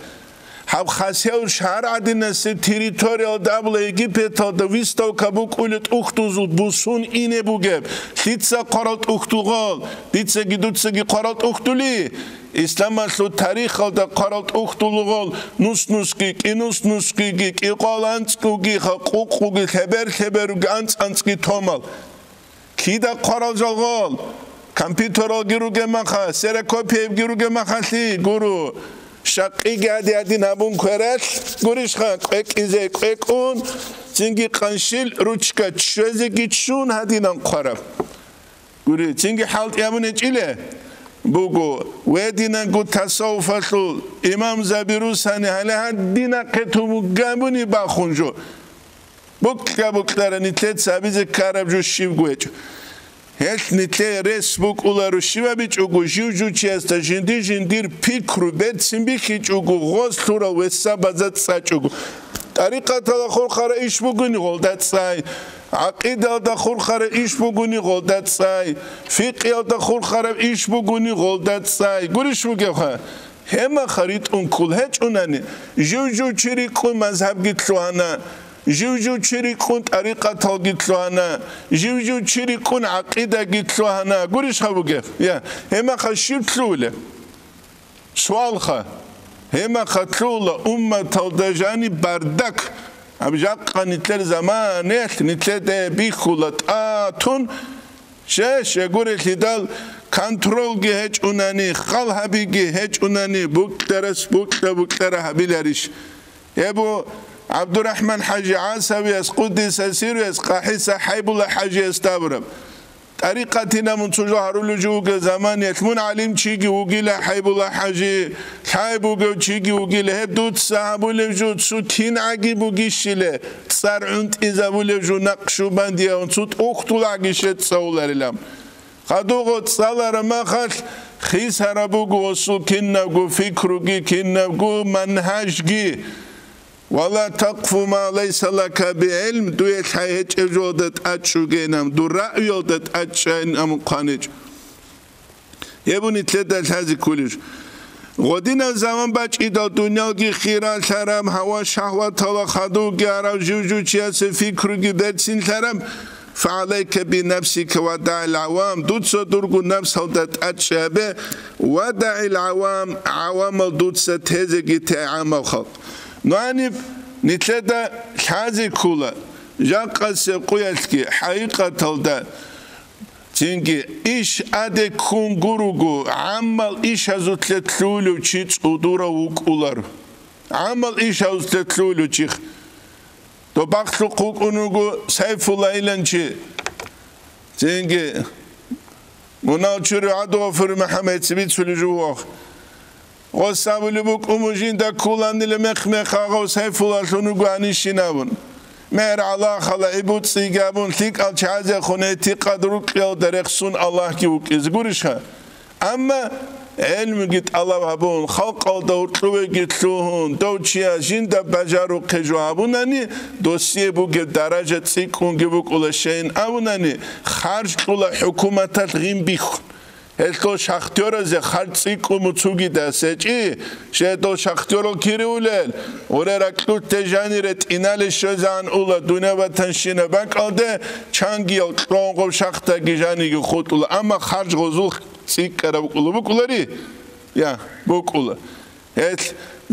Гьаб хасев шагьар гӀадинасеб территориялда абула Египеталда выставка букӀулеб тӀухьдузул бусун ине бугеб. Лъица хъварал тӀухьдулгъал? Дицаги дуцаги хъварал тӀухьдули? Исламалъул тарихалда хъварал тӀухьдулгъал нус-нусги, кӀинус-нусгиги, кӀикъвал анцӀгуги, къукъуги, лъебер-лъеберуги, анцӀ-анцӀги томал. Кида хъварал жалгъал? Компьютералги ругеб маха, ксерокопиябги ругеб махалъи, гуру, щакъиги гьади-гьадин гьабун квералъ, гурищха, кӀвекӀизе кӀвекӀун, цинги къанщил ручка ччвезеги ччун гьадинан хъвараб. Гури, цинги хӀалтӀи гьабун гьечӀила? Буго, вединанго тасаввуфалъул имамзаби русани гьале гьадинахъе тумугабуни бахун жо. Букьа-букьара нилъеца гьабизе ккараб жо щибго гьечӀо. Гьелъ нилъее рес букӀуларо щибабичӀого жив-жучиясда жинди-жиндир пикру берцин бихьичӀого, гъоз лъурал весабазда цӀачӀого. ТӀарикъаталда хурхара иш бугони гъолда цӀай, гӀакъидалда хурхара иш бугони гъолда цӀай, фикъиялда хурхараб иш бугони гъолда цӀай. Гурищ бугебха? Гьемаха ритӀун ккол гьечӀунани, жив-жив чи рикӀкӀун мазгьабги лъугьана, жив-жив чи рикӀкӀун тӀарикъаталги лъугьана, жив-жив чи рикӀкӀун гӀакъидаги лъугьана. Гурищха бугеб? Я, гьемаха щиб лъугьулеб? Суалха, гьемаха лъугьула умматалда жаниб бардак, гьаб жакъа нилъер заманалъ нилъеде бихьула тӀатун, Щай-щай гурелъидал, контролги гьечӀунани, хал гьабиги гьечӀунани, букьарас букьа-букьара гьабиларищ? Гьеб ГӀабдурахӀман хӀажи ГӀасавияс, къуддиса сирруяс, КъахӀиса ХӀайбулла хӀажиясда абураб. ТӀарикъатин абун цо жо гьарулев жо вугев заманиялъ мун гӀалимчиги вугила, ХӀайбулла хӀажи, лъай бугев чиги вугила, гьеб дуца гьабулев жо цо кингӀаги бугищила, цӀар гӀунтӀизабулев жо накъшубандиявун цо тӀухьдулаги щецӀцӀавуларилан. Хадуго цӀалара махалъ хисараб буго осул кинабго фикруги, кинабго манхӀажги. «Ва ла такъфу ма лайса лака бигӀилм», дуе лъай гьечӀеб жолда тӀачӀчӀугейнам, дур раъюялда тӀачӀчӀайнам хъваничӀ. Гьеб нилъеда лъазе кколищ? Гъодинаб заман бачӀидал дуниялги хиралъараб, гьава-шагьваталда хадувги арав жив-жучиясе фикруги берцинлъараб, «фагӀалайка бинафсика ва даъил гӀавам», дуца дурго напсалда тӀачӀчӀабе, «ва даъил гӀавам», гӀавамал дуца тезеги те гӀамал халкъ. Нуаниб нилъеда лъазе ккола, жакъасеб къуялъги хӀакъикъаталда Цинги иш аде ккун гуруго, гӀаммал ишазулъе лъугьулев чи цӀудурав вукӀулар. ГӀаммал ишазулъе лъугьулев чих. Добахълъухъ вукӀун вуго Сайфулла илан чи. Цинги мунал чури ГӀабдулгъафур МухӀаммадица бицулев жо вуго. Гъос абулеб букӀун, мун жинда кколанила мех-мех агъав Сайфуллалъун вуго гьанищин абун. мегӀер гӀала хала гӀибуцӀцӀиги абун, лъикӀал чагӀазехун гӀитикъад рукӀиялда рехсун Аллагьги вукӀизе гурищха? Амма гӀелмуги тӀалаб гьабун, халкъалда гьуркьувеги лъугьун, дов чияс жинда бажарухъе жо гьабунани, досие бугеб даража цӀикӀкӀунги букӀула, щайин абунани, харж кьула хӀукуматалъ гъин бихьун. Гьелъул шахтёразе харж цӀикӀкӀун муцугидас гьечӀи, щай дол шахтёрал кириулел, гъуре ракьулъе жанире тӀинале щвезегӀан ула дунъя-ватанщина бакӀалде, чангиял кьонгъов шахтаги жаниги хутӀула, амма харж гъозул цӀикӀкӀараб букӀула, букӀулари? Я, букӀула. Гьелъ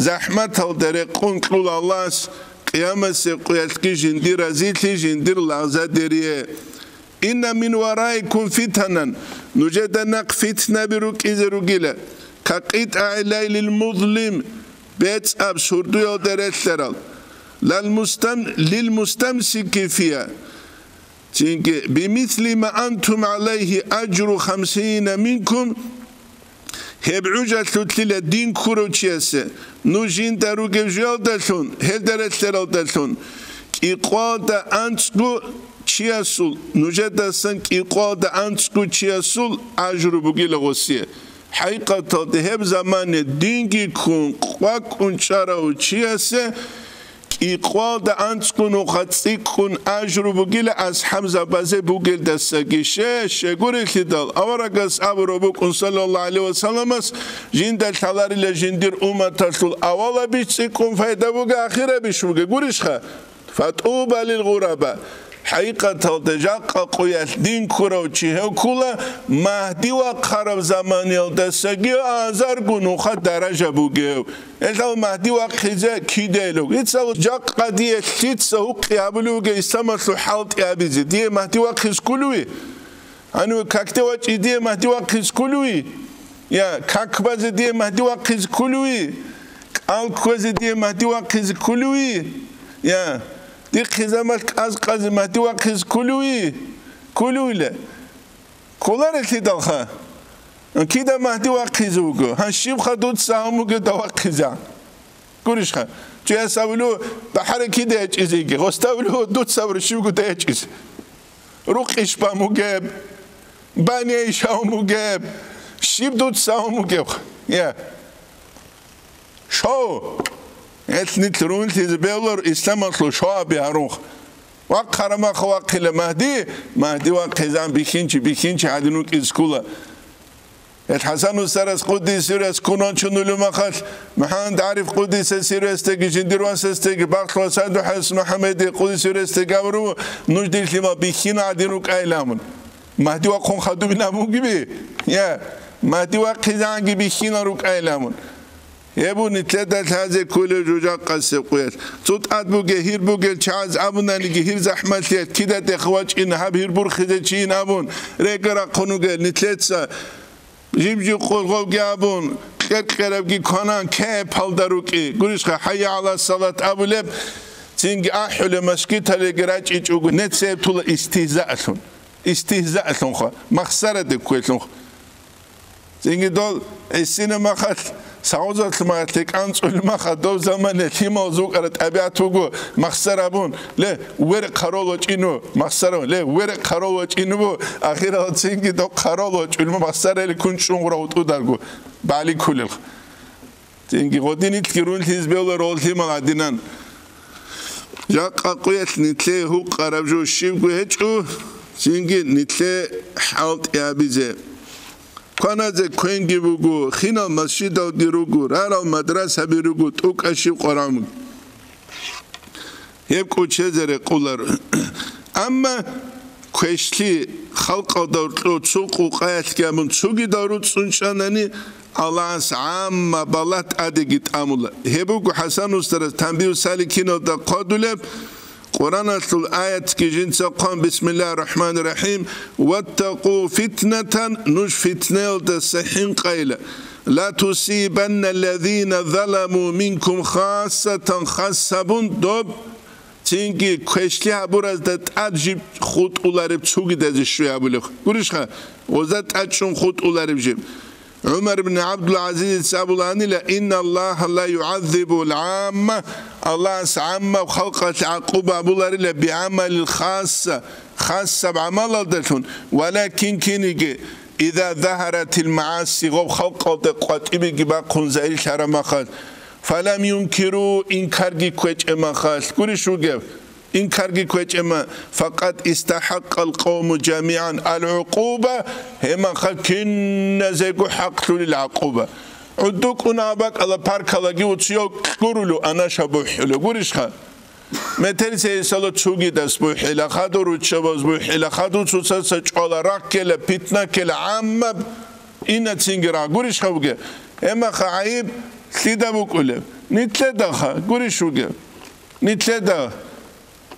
захӀматалда рекъон кьула Аллагьас, къиямасеб къуялъги жиндир разилъи, жиндир лагъзадерие. Инна мин вараикум фитанан, нужеда нахъ фитнаби рукӀизе ругила, ка къитӀагӀи лайлил музлим, бецӀаб сурдуялда релълъарал, лал мустам-, лил мустамсики фия, цинги, бимисли ма антум гӀалайгьи ажру хамсина минкум, гьеб гӀужалъулъила дин ккурав чиясе, нуж жинда ругев жуялдалъун, гьелда релълъаралдалъун, кӀикъвалда анцӀго чиясул, нужедасан кӀикъвалда анцӀго чиясул ажру бугила гъосие. ХӀакъикъаталда гьеб замане динги ккун къвакӀун чӀарав чиясе кӀикъвалда анцӀго нуха цӀикӀкӀун ажру бугила асхӀабзабазе бугелдасаги. Ше-, щегурелъидал, аварагас абураб букӀун, саллаллагьу гӀалайгьи вассаламас, жинда лъаларила жиндир умматалъул авалабищ цӀикӀкӀун пайда буге, ахирабищ буге, гурищха? Фатуба лил гъураба. ХӀакъикъаталда жакъа къуялъ дин ккурав чи гьев ккула, Магьди вахъараб заманиялдасаги азарго нуха даража бугев. Гьелъал Магьди вахъизе кидаилуг. Дица жакъа дие лъица гьукъи гьабулев вугев исламалъул хӀалтӀи абизе? Дие Магьди вахъиз кколеви? Гьаниве какде вачӀи дие Магьди вахъиз кколеви? Я, как базе дие Магьди вахъиз кколеви? КӀал кквезе дие Магьди вахъиз кколеви? Я, дихъе замалъ кӀаз-кӀазе Магьди вахъиз кколеви? Кколевила. Кколарелъидалха? Кида Магьди вахъизе вуго? Гьан щибха дуца гьавун бугеб давахъизегӀан? Гурищха? Чияс абулев, бахӀаре кида ячӀизе йиги, гъосда абулев, дуца абураб щибго да ячӀизе. Рукъищ бан бугеб, баняйищ гьавун бугеб, щиб дуца гьавун бугеб? Я. Шо! Гьелъ нилъ рунлъизе бегьуларо исламалъул шо аби гьарунха. Вахъараб мах вахъила Магьди, Магьди вахъизегӀан бихьинчи, бихьинчи гӀадин вукӀизе ккола. Гьел ХӀасан устарас къуддиса сирругьу ккун вачун вугев махалъ, МухӀаммад ГӀариф къуддиса сирругьу гьесдаги жиндир васасдаги, Бахлъ ва СагӀдухӀарис МухӀаммадие къуддиса сирругьу гьесдаги абураб, нуж дир лъимал бихьина гӀадин рукӀайилан абун. Магьди вахъун хадубилан бугеби? Я, Магьди вахъизегӀанги бихьинал рукӀайилан абун. Гьеб нилъеда лъазе кколеб жужахъасеб къуялъ. Цо тӀад бугел, гьир бугел чагӀаз абунаниги, гьир захӀмалъиялъ кида тӀехь вачӀин, гьаб гьир бурхизе чийин абун, рекӀа рахъун вугел нилъеца, жиб-жиб къулгъовги абун, кьер-кьерабги кванан, кепалда рукӀи. Гурищха, хӀайя гӀала салат абулеб, цинги ахӀулеб мажгиталиги рачӀичӀого, нецеб тула истигьзаалъун. Истигьзаалъунха, махсараде кквелъунха. Цинги дол гӀисина махалъ, сагъузалъ махалъ, текӀанцӀул махалъ, дов замане лъимал зукӀара тӀабигӀат вуго, махсар абун, ле, верхъ гьарол вачӀину, махсар абун, ле, верхъ гьарол вачӀину бу, ахирал цинги дов гьарол вачӀулма, махсарали кун чӀун гъура гьутӀударго, бали кулелха. Цинги гъодинилъги рунлъиз бевла рол лъимал гӀадинан. Жакъа къуялъ нилъее гьукъараб жо щибго гьечӀо, цинги нилъее хӀалтӀи гьабизе. Кваназе квенги буго, хинал масжидалги руго, рарал мадрасаби руго, тӀокӀаб щиб къварагӀун буго. Гьеб кӀочезе рекъоларо. Амма квешлъи, халкъалда гьоркьо цо къукъаялъги абун цогидал руцӀцӀун чӀанани, Аллагьас гӀамма балагь тӀадеги тӀамула. Гьеб буго ХӀасан устарас Танбигьу саликиналда хъвадулеб, Къуръаналъул аятги жинца хъван, Бисмиллагьир рахӀманир рахӀим, «Ваттакъу фитнатан», нуж фитнаялдаса хӀинкъайила, «ла тусибанна ллазина заламу минкум хассатан», хас гьабун доб, цинги квешлъи гьабуразда тӀад жиб хутӀулареб цугидазе щвей абулеб. Гурищха, гъозда тӀад чӀун хутӀулареб жиб. ГӀумар ибн ГӀабдул-ГӀазизица абуланила: «Инна Аллагьа ла югӀаззибул гӀамма», Аллагьас гӀаммаб халкъалъе гӀакъуба абуларила, «бигӀамалил хасса», хасаб гӀамалалдалъун, «валакин», киниги, «иза загьаратил магӀаси», гъоб халкъалда къватӀибеги бахъун загьирлъараб махалъ, «фалам юнкиру», инкарги кквечӀеб махалъ, гурищ вугев? Инкарги кквечӀеб ма, «факъад истахӀакъал къавму жамигӀан ал-гӀукъуба», гьеб махалъ киназего хӀакълъулел гӀакъуба. ГӀудуккун абакӀала паркалаги уцияв кьурулев анаша бухӀулев гурищха? Метерсейсала цугидас бухӀила, хадур руччабаз бухӀила, хадур цоцаца чӀвала, рахъ ккела, питна ккела, гӀаммаб инацинги рагъ гурищха буге? Гьеб маха гӀайиб лъида букӀулеб? Нитлъедаха, гурищ вугеб? Нитлъеда.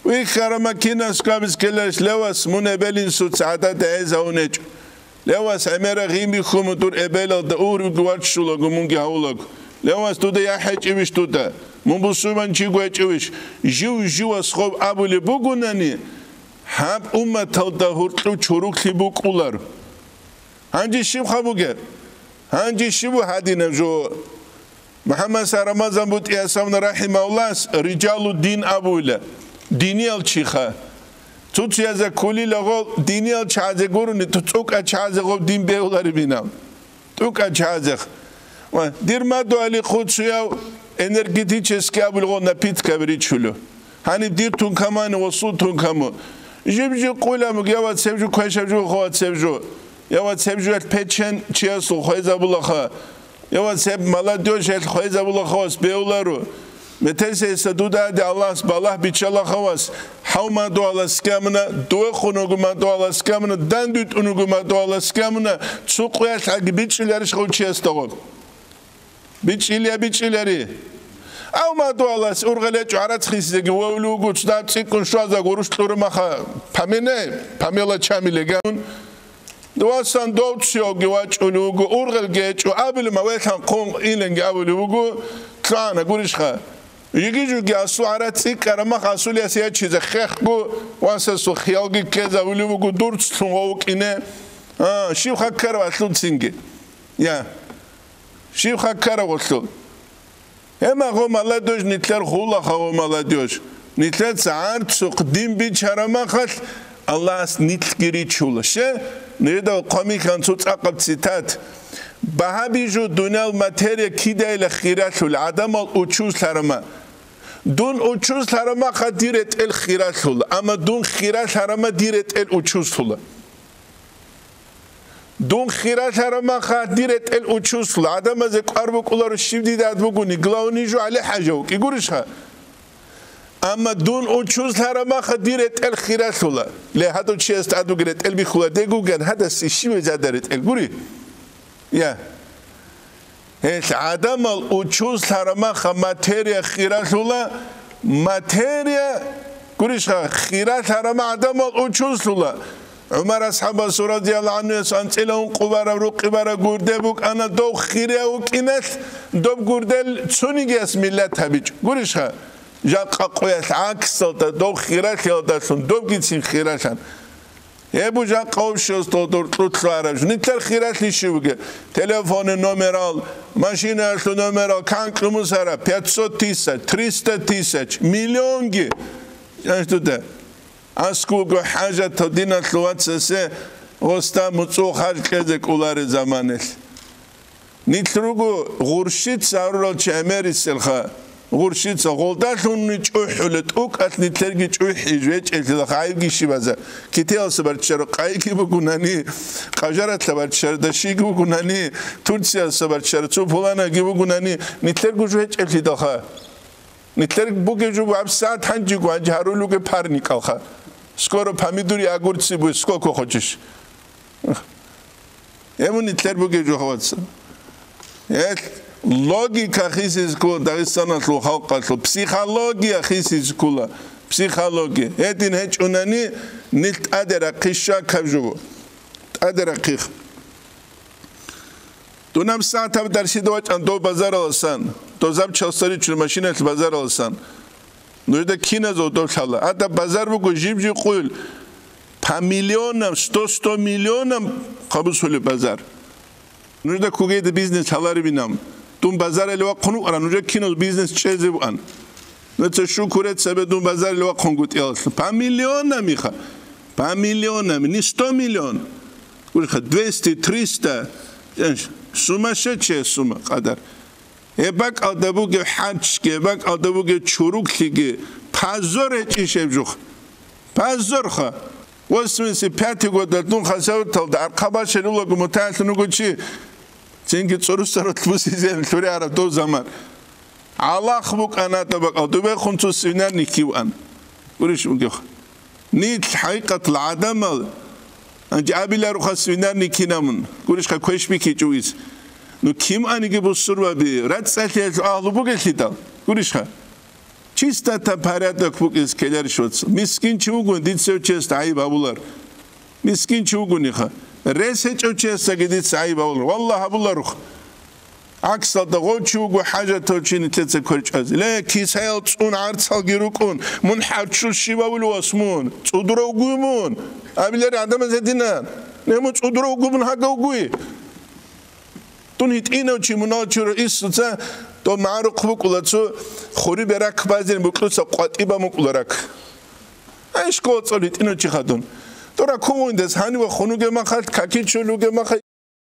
Вихьарама кинас кабиз ккеларищ, левас мун эбел-инсуца гӀадада гӀезавун гьечӀо. Левас гӀемера гъимихьун дур эбелалда урги ваччулаго мунги гьавулаго. Левас дуда яхӀ гьечӀевищ дуда? Мун бусурманчи гьечӀевищ? Жив-живас гъоб абулеб бугунани, гьаб умматалда гьуркьу чуруклъи букӀулар. Гьанже щиб хабуге? Гьанже щиб гьадинаб жо? МухӀаммад Рамазан БутӀиясавна рахӀимагьуллас риджалу дин абула, диниял чиха. Цуциязе ккулила гъол диниял чагӀазе гурони, цӀукӀа чагӀазе гъоб дин бегьуларебинал. ТӀукӀа чагӀазех. Ва дир мадугьали хъуцуяв энергетический абулгъо напиткаби ричулев. Гьаниб дир тункамани ва сул тункаму. Жиб-жиб къуйла муг, я вацеб жу, квешаб жу, хо вацеб жу. Я вацеб жу, печен чиясул хвезабулаха. Я вацеб молодёжь, хвезабулаха вас беулару. Метерсейса дудаде Аллагьас балагь биччалаха вас. Гьав мадугьалас ккамуна, дуе хунугу мадугьалас ккамуна, дандуй тӀунугу мадугьалас ккамуна, цу къуялъ гьаги бичӀчӀиларищ гъов чиясда гъоб? БичӀчӀилия, бичӀчӀилари. Ав мадугьалас ургъел гьечӀо гӀарац хисизеги вовлугу, цӀикӀкӀун щваза гуруш кьурумаха, памене, памела чамилеган. Васан дов цоги вачӀулев вуго, ургъелги гьечӀо, абулеб ма велъан хъун иленги абулев вуго, лъугӀана гурищха. Йиги-жуги асул гӀарац цӀикӀкӀараб мах асул яс ячизе хехго, васасул хиялги ккезавулев вуго дурцлъун ва вукӀине. А, щиб хаккарав алъул цинги? Я. Щиб хаккарав гъолъул? Гьема гъо молодёжь, нилъер хулаха гъо молодёжь. Нилъеца гӀарцухъ дин бичараб махалъ, Аллагьас нилъги ричула. Ще? Нужеда хъвамихьан цо цӀакъаб цитат. Багьаби жо дуниял материя кидайила хиралъул, гӀадамал учузлъарама. Дун учузлъараб маха дир ретӀел хиралъула, амма дун хиралъарама дир ретӀел учузлъула. Дун хиралъараб маха дир ретӀел учузлъула. ГӀадамазе кӀвар букӀуларо щиб дида ад бугуни, главный жо гӀали хӀажа вукӀи гурищха? Амма дун учузлъараб маха дир ретӀел хиралъула. Ле, гьадав чиясда ад буги ретӀел бихьула дегуган, гьадас щиб везада ретӀел гури? Я. Гьелъ гӀадамал учузлъараб маха материя хиралъула, материя, гурищха, хиралъараб ма гӀадамал учузлъула. ГӀумар асхӀабасул радияллагьу гӀанхуяс анцӀила ункъо бараб рукъи бараб гурде букӀана, дов хирияв вукӀиналъ, доб гурдел цонигияс миллат гьабичӀо. Гурищха, жакъа къоялъ гӀаксалда дов хиралъиялдалъун добгицин хиралъан. Гьеб жакъа обществоялда гьоркьоб лъугьараб жо. Нилъер хиралъи щиб бугеб? Телефонный номерал, машинаялъул номерал, канкьумусара, пятьсот тысяч, триста тысяч, миллионги. Яшдуда. Аскуго хӀажатав диналъул вацасе гъоста муцӀул харж кьезе кӀолареб заманалъ. Нилъ руго гъурщица гьарурал чи гӀемериселха, гъурщица гъолдалъунни чӀухӀула, тӀукӀалъ нилъерги чӀухӀи жвечӀелъилаха гӀайибги щибаза. Китаялъа барччараб къайги бугунани, Къажаралъа барччараб дашиги бугунани, Турциялъа барччараб цо пуланаги бугунани, нилъерго жвечӀелъидалха. Нилъер бугеб жо гьабсагӀат гьанжего гьанже гьарулуге парникалха. Скоро помидори, огурцы будет, сколько хочешь. Гьеб нилъер бугеб жо, хаваца. Гьел логика хисизе ккола Дагъистаналъул халкъалъул, психология хисизе ккола, психология. Гьедин гьечӀунани нилъ тӀаде рахъи щвакаб жо. ТӀаде рахъих. Дун гьабсагӀат гьаб дарсида вачӀан дов базараласан, дов запчастлъи ричун машиналъ базараласан. Нужеда киназул дов лъала? Гьадаб базар буго жиб-жиб къуйл. По миллионам, сто, сто миллионам къабусулеб базар. Нужда кугейда бизнес гьаларебинан. Дун базарале вахъун вукӀара, нужер кинал бизнес чӀезеван. Нуца шукурец абе дун базарале вахъун гутӀиялъ. По миллионам иха. По миллионам, не сто миллион. Гурха, двести, триста. Сумасшедшая сумма къадар. Гьеб бакӀалда бугеб хӀанчги, гьеб бакӀалда бугеб чуруклъиги, позор гьечӀищ гьеб жух. Позорха! Восемьдесят пятый года дун хасаваталда архъа башалулаго мутагӀилъун вуго чи, цинги цӀурусарал бусизе лъури араб дов заман. Аллах букӀана дабакъал дубехун цо свинарник киван. Гурищ бугех. Нилъ хӀакъикъатал гӀадамал, анчи абиларуха свинарник кинамун. Гурищха квеш бикичӀуис. Ну ким аниги бусурбаби, рацӀцӀалъиялъул агьлу бугелъидал. Гурищха. Чистота, порядок букӀиз ккеларищ, вацал. Мискин чи вугун, дица гьев чиясда гӀайиб гьабулар. Мискин чи вугуниха. Рес гьечӀев чиясдаги дица гӀайиб гьабулар. Валлагь, гьабуларух. ГӀаксалда гъов чи вуго хӀажатав чи нилъеца кверчӀазе. Ле, кисаял цӀун гӀарцалги рукӀун, мун хӀарччул щиб гьавулев вас мун? ЦӀудурав вугуй мун? Абилари гӀадамаз гьединан. Не, мун цӀудурав вугуй, мун гьагав вугуй? Дун гьитӀинав чи мунагьал чура Иисуца дов магӀарухъ букӀула цо хури берак базин букьуца къватӀиба мукӀула рак. Ай школа цӀал гьитӀинав чи хадун. Дора кувундес гьанива хунуге махал, каки чулуге махал,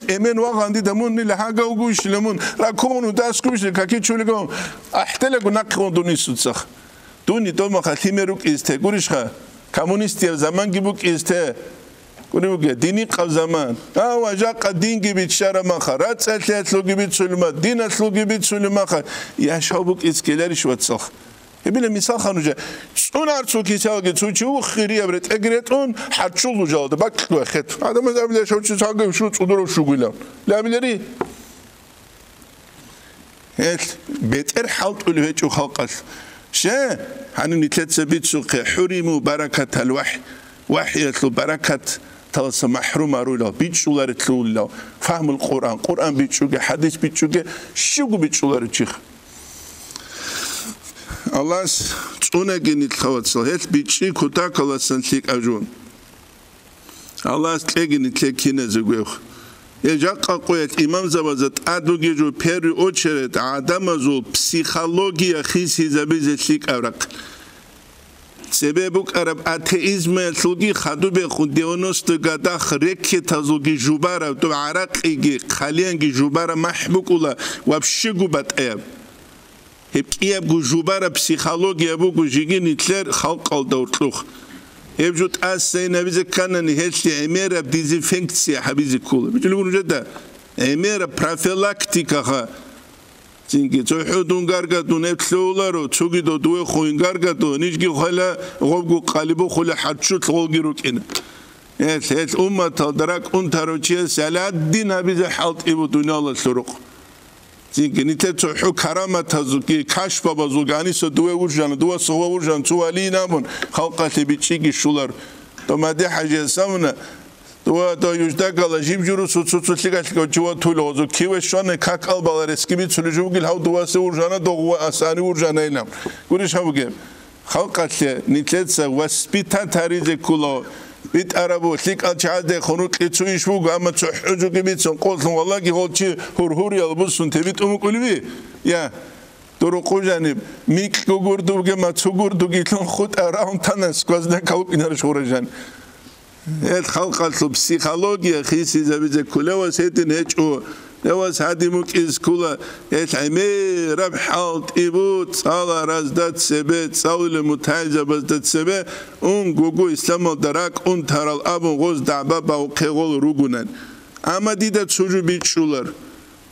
эмен вагъан дида мун нила гьагавгуйщила мун, ракугъун удасгуйщила каки чулигавун, ахӀделагу нахъигъун дун Иисуцах. Дуни дома халимер рукӀиз те гурищха, коммунистияв заманги букӀиз те. Гури буге, дини къав заман. Ава жакъа динги биччара маха, рацӀцӀалъиялъулги бицулима, диналъулги бицулимаха, яшав букӀиз ккеларищ вацалха. Гьебила мисал ха нужа. ЦӀун арцул кисалги цо чи вухирияб ретӀеги ретӀун, хӀарччул лужалда бакьго хет. Адамаз абила шав чи цаги шу цӀудурав шугуилан. Лабилари? Гьел бетӀер хӀалтӀулев гьечӀо халкъалъ. Ще, гьанив нилъеца бицухъе, хӀуриму баракатал вахӀ-, вахӀиялъул баракаталаса махӀрум арулал, бичӀчӀуларелъулал, фагьмул Къуръан, Къуръан бичӀчӀуге, хӀадис бичӀчӀуге, щивго бичӀчӀуларев чиха. Аллагьас цӀунаги нилъ, вацал, гьелъ бичӀчӀи кутакаласан лъикӀаб жо. Аллагьас кьеги нилъе киназе гвев. Гье, жакъа къоялъ имамзабазда тӀад бугеб жо первую очередь гӀадамазул психология хисизабизе лъикӀаб рахъ. Цебе букӀараб атеизмаялъулги хадубехун девяносто годах рекетазулги жубараб, доб гӀаракъиги, хъалиянги жубараб махӀ букӀула вообще гу батӀаяб. Гьеб кӀиябго жубараб психология буго жиги нилъер халкъалда уркьухъ. Гьеб жо тӀасайин гьабизе кканани, гьелъие гӀемераб дезинфекция гьабизе ккола. БичӀулеб нужеда, гӀемераб профилактикаха. Цинги цохӀо дун гаргадун гьеб лъугьуларо, цуги додуве хуин гаргадун, нижги хвела гъобгу къалибухъули хӀарччулъ гъолги рукӀина. Гьелъ, гьелъ умматалда ракӀ унтарав чияс гьаладдин гьабизе хӀалтӀи бу дуниялалъул рукъ. Цинги нилъер цохӀо караматазулги, кашфабазулги, гьаниса дуве вуржана, дуваса гъова вуржана, цо валийин абун, халкъалъе бичӀчӀиги щулар. Томаде хӀажияс абуна, дува, дува юждагала жиб журусу цо-цо лъикӀалъикӀав чи ватула гъозу, киве щвана, как албала ресги бицулеб жо бугел, гьав дувасе вуржана, догъува асани вуржанайилан. Гурищ гьабуге? Халкъалъе нилъеца воспитать гьаризе ккола. БитӀарабу, лъикӀал чагӀазде хун рукьи цо иш буго, амма цохӀо жуги бицун, къолъун валаги гъол чи гьур-гьуриял бусун те битӀун букӀулеби? Я, дурухъу жаниб, микьго гурдуге, мацу гурдугилъун хутӀа раунтана сквознякал вукӀинарищ гъура жан. Гьел халкъалъул психология хисизабизе кколевас гьедин гьечӀо. Гьевас гьадин букӀиз ккола, гьел гӀемераб хӀалтӀи бу цӀаларазда цебе, цӀалулел мутагӀилзабазда цебе, ун гугу исламалда ракӀ унтарал абун гъоз дагӀба бавхъе гъол ругунан. Амма дида цо жо бичӀчӀулар.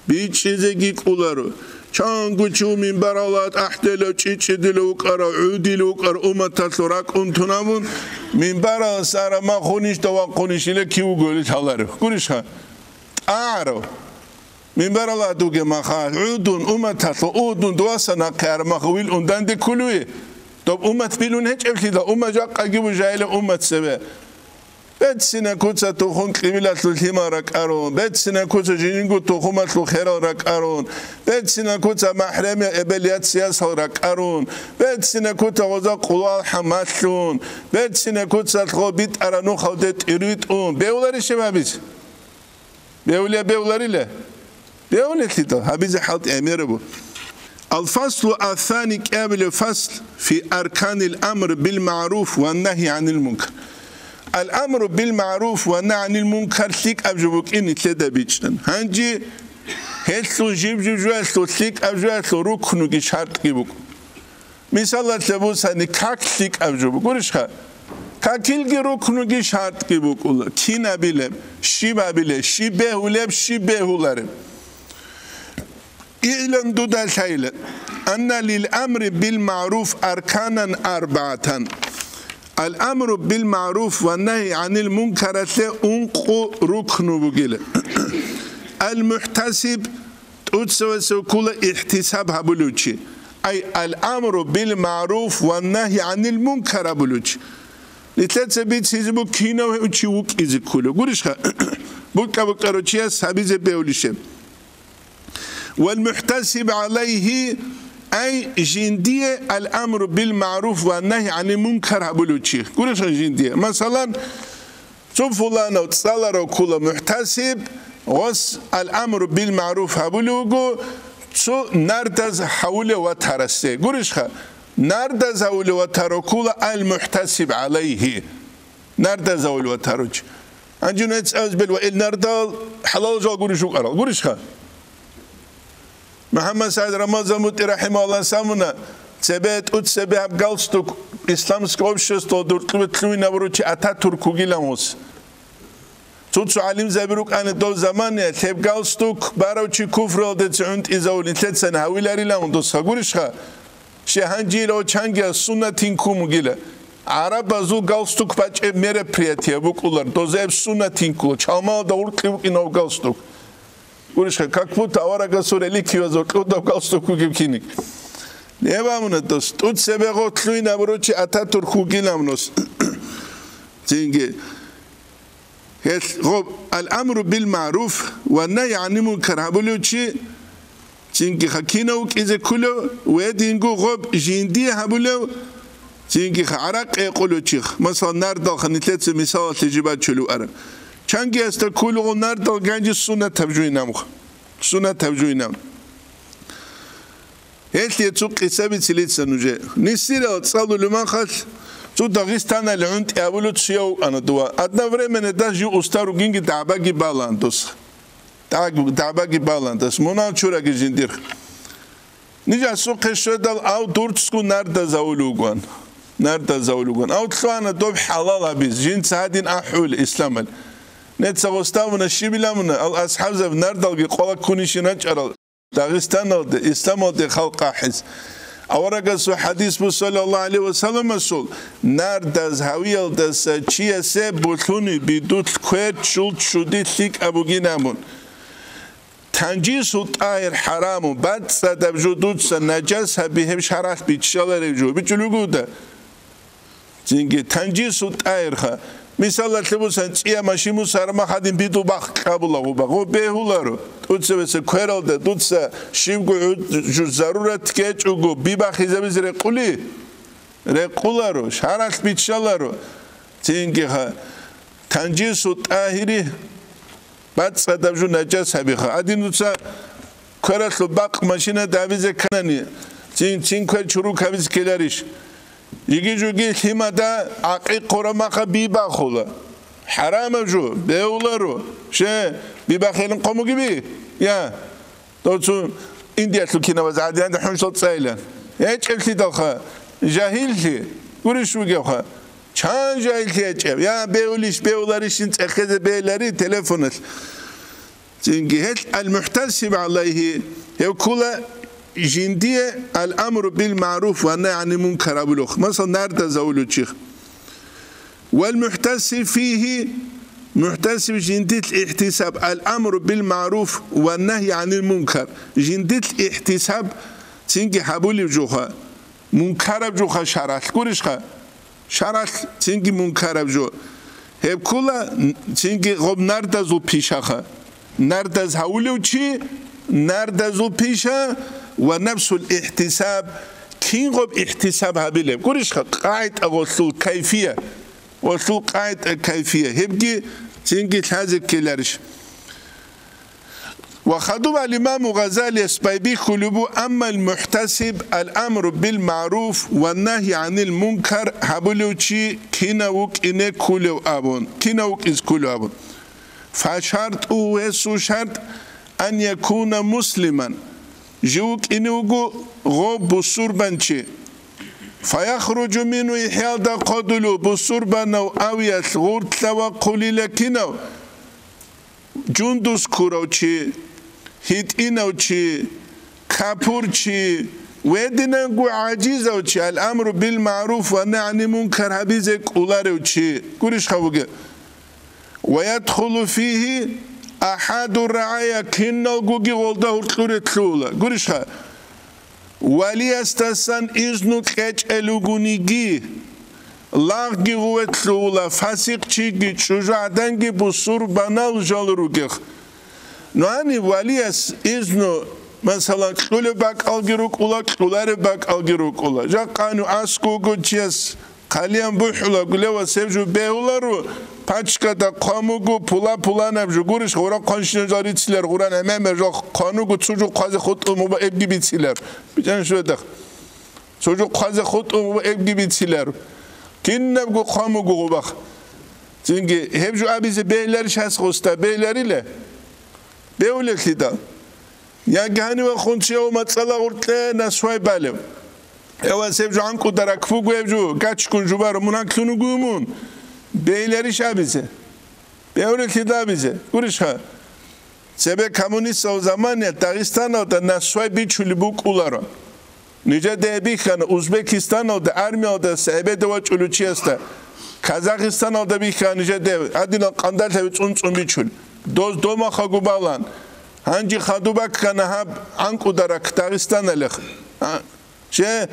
БичӀчӀизеги кӀоларо. Чанго чи ву минбаралда тӀахӀдела чӀичӀидила вукӀарав, гӀудила вукӀар умматалъул ракӀ унтун абун, минбаралас ара махунищ, давахъунищ, ила кив вуголи лъаларо. Гурищха? ТӀагӀаро. Минбаралда дуге маха, гӀудун, умматалъул, удун, дуаса нахъе ара маха, вил унданде кулуи. Доб уммат билун гьечӀеблъидал, уммат жакъаги бу жайила уммат цеве. Беццина куца тухум кьибилалъул лъимал ракӀарун, беццина куца жинингу тухумалъул херал ракӀарун, беццина куца махӀреми эбел-яц-ясал ракӀарун, беццина куца гъоза къулал хӀамалъун, беццина куца лъо битӀара нухалде тӀиритӀун. Бевларищ гьабиз? Бевлия, бевларила. Бегьулелъидал гьабизе хӀалтӀи гӀемерабу. Ал-фаслу ас-сани, кӀиабилев фасл, фи арканил амр бил маъруф ва нагьи гӀанил мункар. Ал-амру бил маъруф ва нагьи гӀанил мункар лъикӀаб жо букӀин нилъеда бичӀчӀан. Гьанже гьелъул жиб-жиб жоялъул лъикӀаб жоялъул рукнуги шартӀги букӀун. Мисалалъе бусани, как лъикӀаб жо бугурищха? Какилги рукнуги шартӀги букӀула. Кин абилеб, щиб абилеб, щиб бегьулеб, щиб бегьулареб. ИгӀлам, дуда лъайла, анна лил амри бил маъруф арканан арбаатан. Ал амру бил маъруф ва нагьи гӀанил мункаралъе ункъо рукну бугила. Ал мухӀтасиб, тӀуцевесев ккула ихтисаб гьабулев чи. Ай, ал-амру бил маъруф ва нагьи гӀанил мункар гьабулев чи. Нилъеца бицизе буго кинав гьев чи вукӀизе кколев. Гурищха? БукӀа-букӀарав чияс гьабизе бегьулищ гьеб. Вал мухӀтасиб гӀалайгьи, ай, жиндие ал-амру бил маъруф ва нагьи гӀанил мункар гьабулев чи. Гурищха жиндие? Масалан, цо фуланав цӀаларав ккула мухӀтасиб, гъос ал-амру бил маъруф гьабулев вуго, цо нардаз гьавулев ватарасе. Гурищха? Нардаз гьавулев ватарав ккула ал-мухӀтасиб гӀалайгьи. Нардаз гьавулев ватарав чи. Гьанже нугьец абизе бегьула, ва ил нардал хӀалал жал гурищ вукӀарал. Гурищха? МухӀаммад СагӀид Рамазан МутӀи рахӀимагьуллагь самуна, цебе тӀуцебе гьаб галстук исламское обществоялда уркьибе лъугьинабурав чи Ататурк вугилан гъос. Цо-цо гӀалимзаби рукӀана дов заманаялъ, гьеб галстук барав чи куфруялдеца гӀунтӀизавулин, нилъецани гьавиларилан досха, гурищха? Щай, гьанжеила ва чангияс суннатин ккун бугила. ГӀарабазул галстук бачӀеб мероприятие букӀулар, дозаяб суннатин ккула, чалмалда уркьи букӀинав галстук. Гурищха, как будто аварагасул реликвияз гьоркьов дав галстук вугев киник. Гьеб абуна дос, тӀуцебе гъо лъугьинабурав чи Ататурк вугилан гъос. Цинги, гьелъ гъоб ал-амру бил маъруф ва нагьи гӀанил мункар гьабулев чи, цинги ха кинав вукӀизе кколев, ва гьединго гъоб жиндие гьабулев, цинги ха гӀаракъи гьекъолев чихъ, масала, нардалха нилъеца мисалалъе жиб бачулев ара. Чангиясда кколего нардал ганжи суннатаб жуйнамха. Суннатаб жуйнам. Гьелъие цо къиса бицилица нужее. Нисирал цӀалулев махалъ, цо Дагъистаналъ гӀунтӀи абулев цуяв вукӀана дова. Одновременно даже жив уста ругинги дагӀбаги балан дос. ДагӀ-, дагӀбаги балан дос. Мунал чураги жиндир. Ниж асухъе щведал, ав дурцго нардазавулев вугоан. Нардазавулев вугоан. Ав лъугьана доб хӀалал гьабиз, жинца гьадин ахӀул исламалъ. Неца гъоставуна щибиламуна, ал асхӀабзаб нардалги къола ккунищин рачӀарал Дагъистаналде, исламалде халкъ ахӀиз. Аварагасул хӀадис буго, саллаллагьу гӀалайгьи ва салламасул, нардаз гьавиялдаса чиясе булъуни бидулъ квер чул чуди лъикӀаб бугин абун. Танжису тӀагьир хӀараму, бацӀцӀадаб жо дуца нажас гьаби гьеб шаргӀалъ биччаларев жо бичӀулев вугода? Цинги танжису тӀагьирха. Мисалалъе бусан, цӀия машин мусарма хадин биду бахъ кьабула гъуба. Гъуб бегьуларо. ТӀуцевеса квералда дуца щибго гӀуд-, жуз зарурат ккечӀого бибахизабизе рекъули? Рекъуларо, шаралъ биччаларо. Цинги ха. Танжису тӀагьири. БацӀцӀадаб жо нажас гьабиха. Гьадин дуца квералъул бакъ машина дабизе кканани, цин, цин квер чурук гьабизе ккеларищ? Жиги-жуги лъимада гӀакъикъ хъурамаха би бахула. ХӀарамаб жо, бегьуларо. Ще, би бахилин къомуги би? Я. Доцун Индиялъул кинабаз гӀадиянда хӀуншал цӀайилан. ГьечӀеблъидалха, жагьиллъи, гурищ вугевха. Чан жагьиллъи гьечӀеб? Я, бегьулищ, бегьуларищин цӀехезе бегьилари телефоналъ. Цинги гьел ал-мухӀтасиб гӀалайгьи, гьев ккула жиндие ал-амру бил маъруф ва нагьи гӀанил мункар абулухъ, масал, нардазавулев чихъ. Вал мухӀтасиб фигьи, мухӀтасиб жиндилъ ихтисаб, ал-амру бил маъруф ва нагьи гӀанил мункар, жиндилъ ихтисаб цинги гьабулев жуха, мункараб жуха шаргӀалъ гурищха? ШаргӀалъ цинги мункараб жо. Гьеб ккула цинги гъоб нардазул пишаха. Нардаз гьавулев чи, нардазул пиша ва нафсул ихтисаб, кин гъоб ихтисаб гьабилеб. Гурищха, къагӀида гъолъул кайфия, гъолъул къагӀида кайфия. Гьебги цинги лъазе ккеларищ? Ва хадуб ал-Имаму Гъазалияс байбихьулеб бу: «Аммал мухӀтасиб, ал-амру бил маъруф ва нагьи гӀанил мункар гьабулев чи кинав вукӀине кколев абун, кинав вукӀине кколев абун. Фа шартӀу, гьесул шартӀ, ан якуна муслиман, жив вукӀине вуго гъов бусурбанчи. Фа яхруджу мингьу, гьелда хъодулев бусурбанав авиялъ гъуртлъа ва хъулила кинав, жундуз ккурав чи, гьитӀинав чи, капурчи, ва гьединанго гӀажизав чи, ал-амру бил маъруф ва нагьи гӀанил мункар гьабизе кӀоларев чи». Гурищха бугеб? «Ва ядхулу фигьи ахӀаду рагӀая», киналгоги гъолда гьоркьоре лъугьула. Гурищха? Валиясдасан изну кьечӀел ругониги, лагъги гъуве лъугьула, фасикъчиги, чӀужугӀаданги бусурбанал жал ругех. Нуани валияс изну, масалан, кьулеб бакӀалги рукӀула, кьулареб бакӀалги рукӀула. Жакъа гьанив аскӀов вуго чияс, хъалиян бухӀулаго, ле, ва сев жо бегьуларо, пачкада хъван буго, пула-пуланаб жо гурищ, гъура хъванщинаб жал рицилар, гъура гӀемер жал хъван буго, цо жо хъвазе хутӀун буго, эбги бицилар. БичӀанищ дуда? Цо жо хъвазе хутӀун буго, эбги бицилар. Кинабго хъван буго гъубахъ. Цинги гьеб жо абизе бегьиларищ гьас гъосда, бегьиларила? Бегьулелъидал. Яги гьанивахун чи гьав мацӀала гъоркье насвай балев. Эва, сев жо гӀанкӀуда ракбуго, гьев жо гачгун жубаро мун гьанкьун вугев мун. Бегьиларищ абизе? Бегьулелъидал абизе. Гурищха? Цебе коммунистал заманиялъ Дагъистаналда насвай бичулеб букӀуларо. Нижеда бихьана Узбекистаналда армиялдаса гӀебеде вачӀулев чиясда, Казахистаналда бихьана нижеда гьадинал къандалъаби цӀун-цӀун бичун. Доз домахъаго балан. Гьанже хадуб баккана гьаб гӀанкӀударак Дагъистаналихъ. А, че,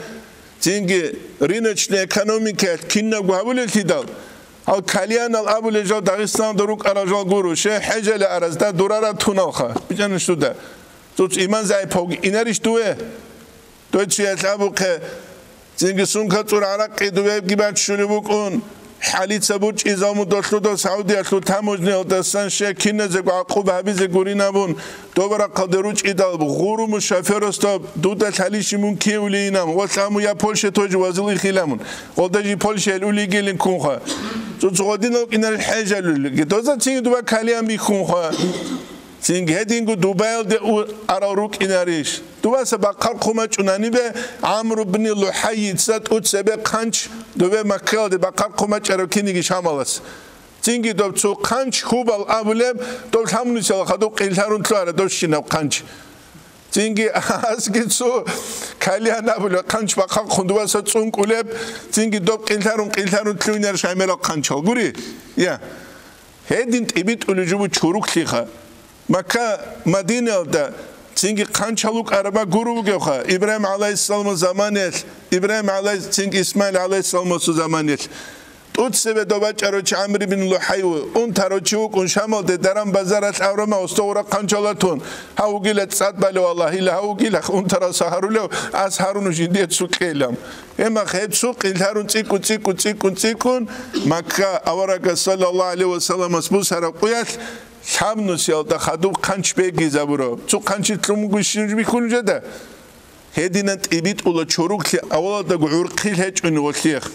цинги рыночный экономикаялъ кинабго гьабулелъидал, гьал кальянал абулел жал Дагъистаналда рукӀарал жал гуро, ще хӀежале аразда дурараб туналха, бичӀанищ дуда. Цо-цо иман загӀипавги инарищ дуе? Дой чияс абухъе, цинги сумка цӀур гӀаракъи дувебги баччулеб букӀун, хӀалица бучӀизал мудолъуда Саудиялъул таможниялдасан ще киназего гӀакъуба гьабизе гурин абун, добарахъалде ручӀидал гъуруму шофёрасда дуда лъалищи мун кивлейинан, ва лъаму я Польше тойжи вазил ихиламун, гъолда жи Польшаялъ улигелин кунха. Цо-цо гъодинал кӀинарил хӀежалулги. Доза цинги дуба калиян бихьунха. Цинги гьединго Дубаялде у-, арал рукӀинарищ? Дубаса бахъал хъумачӀунанибе ГӀамру бни ЛухӀайица тӀуцебе хъанч дубе Маккаялде бахъал хъумачӀарав киниги Шамалас. Цинги доб цо хъанч Хубал абулеб, доб лъамунисала хадуб къинлъарун лъугьара дощинаб хъанч. Цинги асги цо кальян абулеб хъанч бахъал хъун дубаса цӀункӀулеб, цинги доб къинлъарун, къинлъарун лъугьинарищ гӀемерал хъанчал. Гури? Я. Гьедин тӀибитӀулеб жо буго чоруклъиха. Макка, Мадинаялда цинги хъанчал вукӀараба гуро бугевха, Ибрагьим гӀалайгьиссаламасул заманиялъ, Ибрагьим гӀалайгьи-, цинги Исмаил гӀалайгьиссаламасул заманиялъ. ТӀуцебе доб бачӀарав чи ГӀамр ибн ЛухӀай ву, унтарав чи вукӀун Шамалде даран-базаралъ аврама устагъура хъанчала тун. Гьав вугила цӀад балев Аллагьила, гьав вугила унтарал сагьарулев, ас гьарун жиндие цу кьелам. Гьеб мах гьеб цу къинлъарун цӀикӀкӀун, цӀикӀкӀун, цӀикӀкӀун, цӀикӀкӀун, Макка аварагас саллаллагьу гӀалайгьи ва салламас бусараб къуялъ лъабнусиялда хадуб хъанч бегизабураб. Цу хъанчи лъун буго щиб бихьун жеда? Гьединан тӀибитӀула чоруклъи аваладаго гӀурхъил гьечӀони гъолъиех.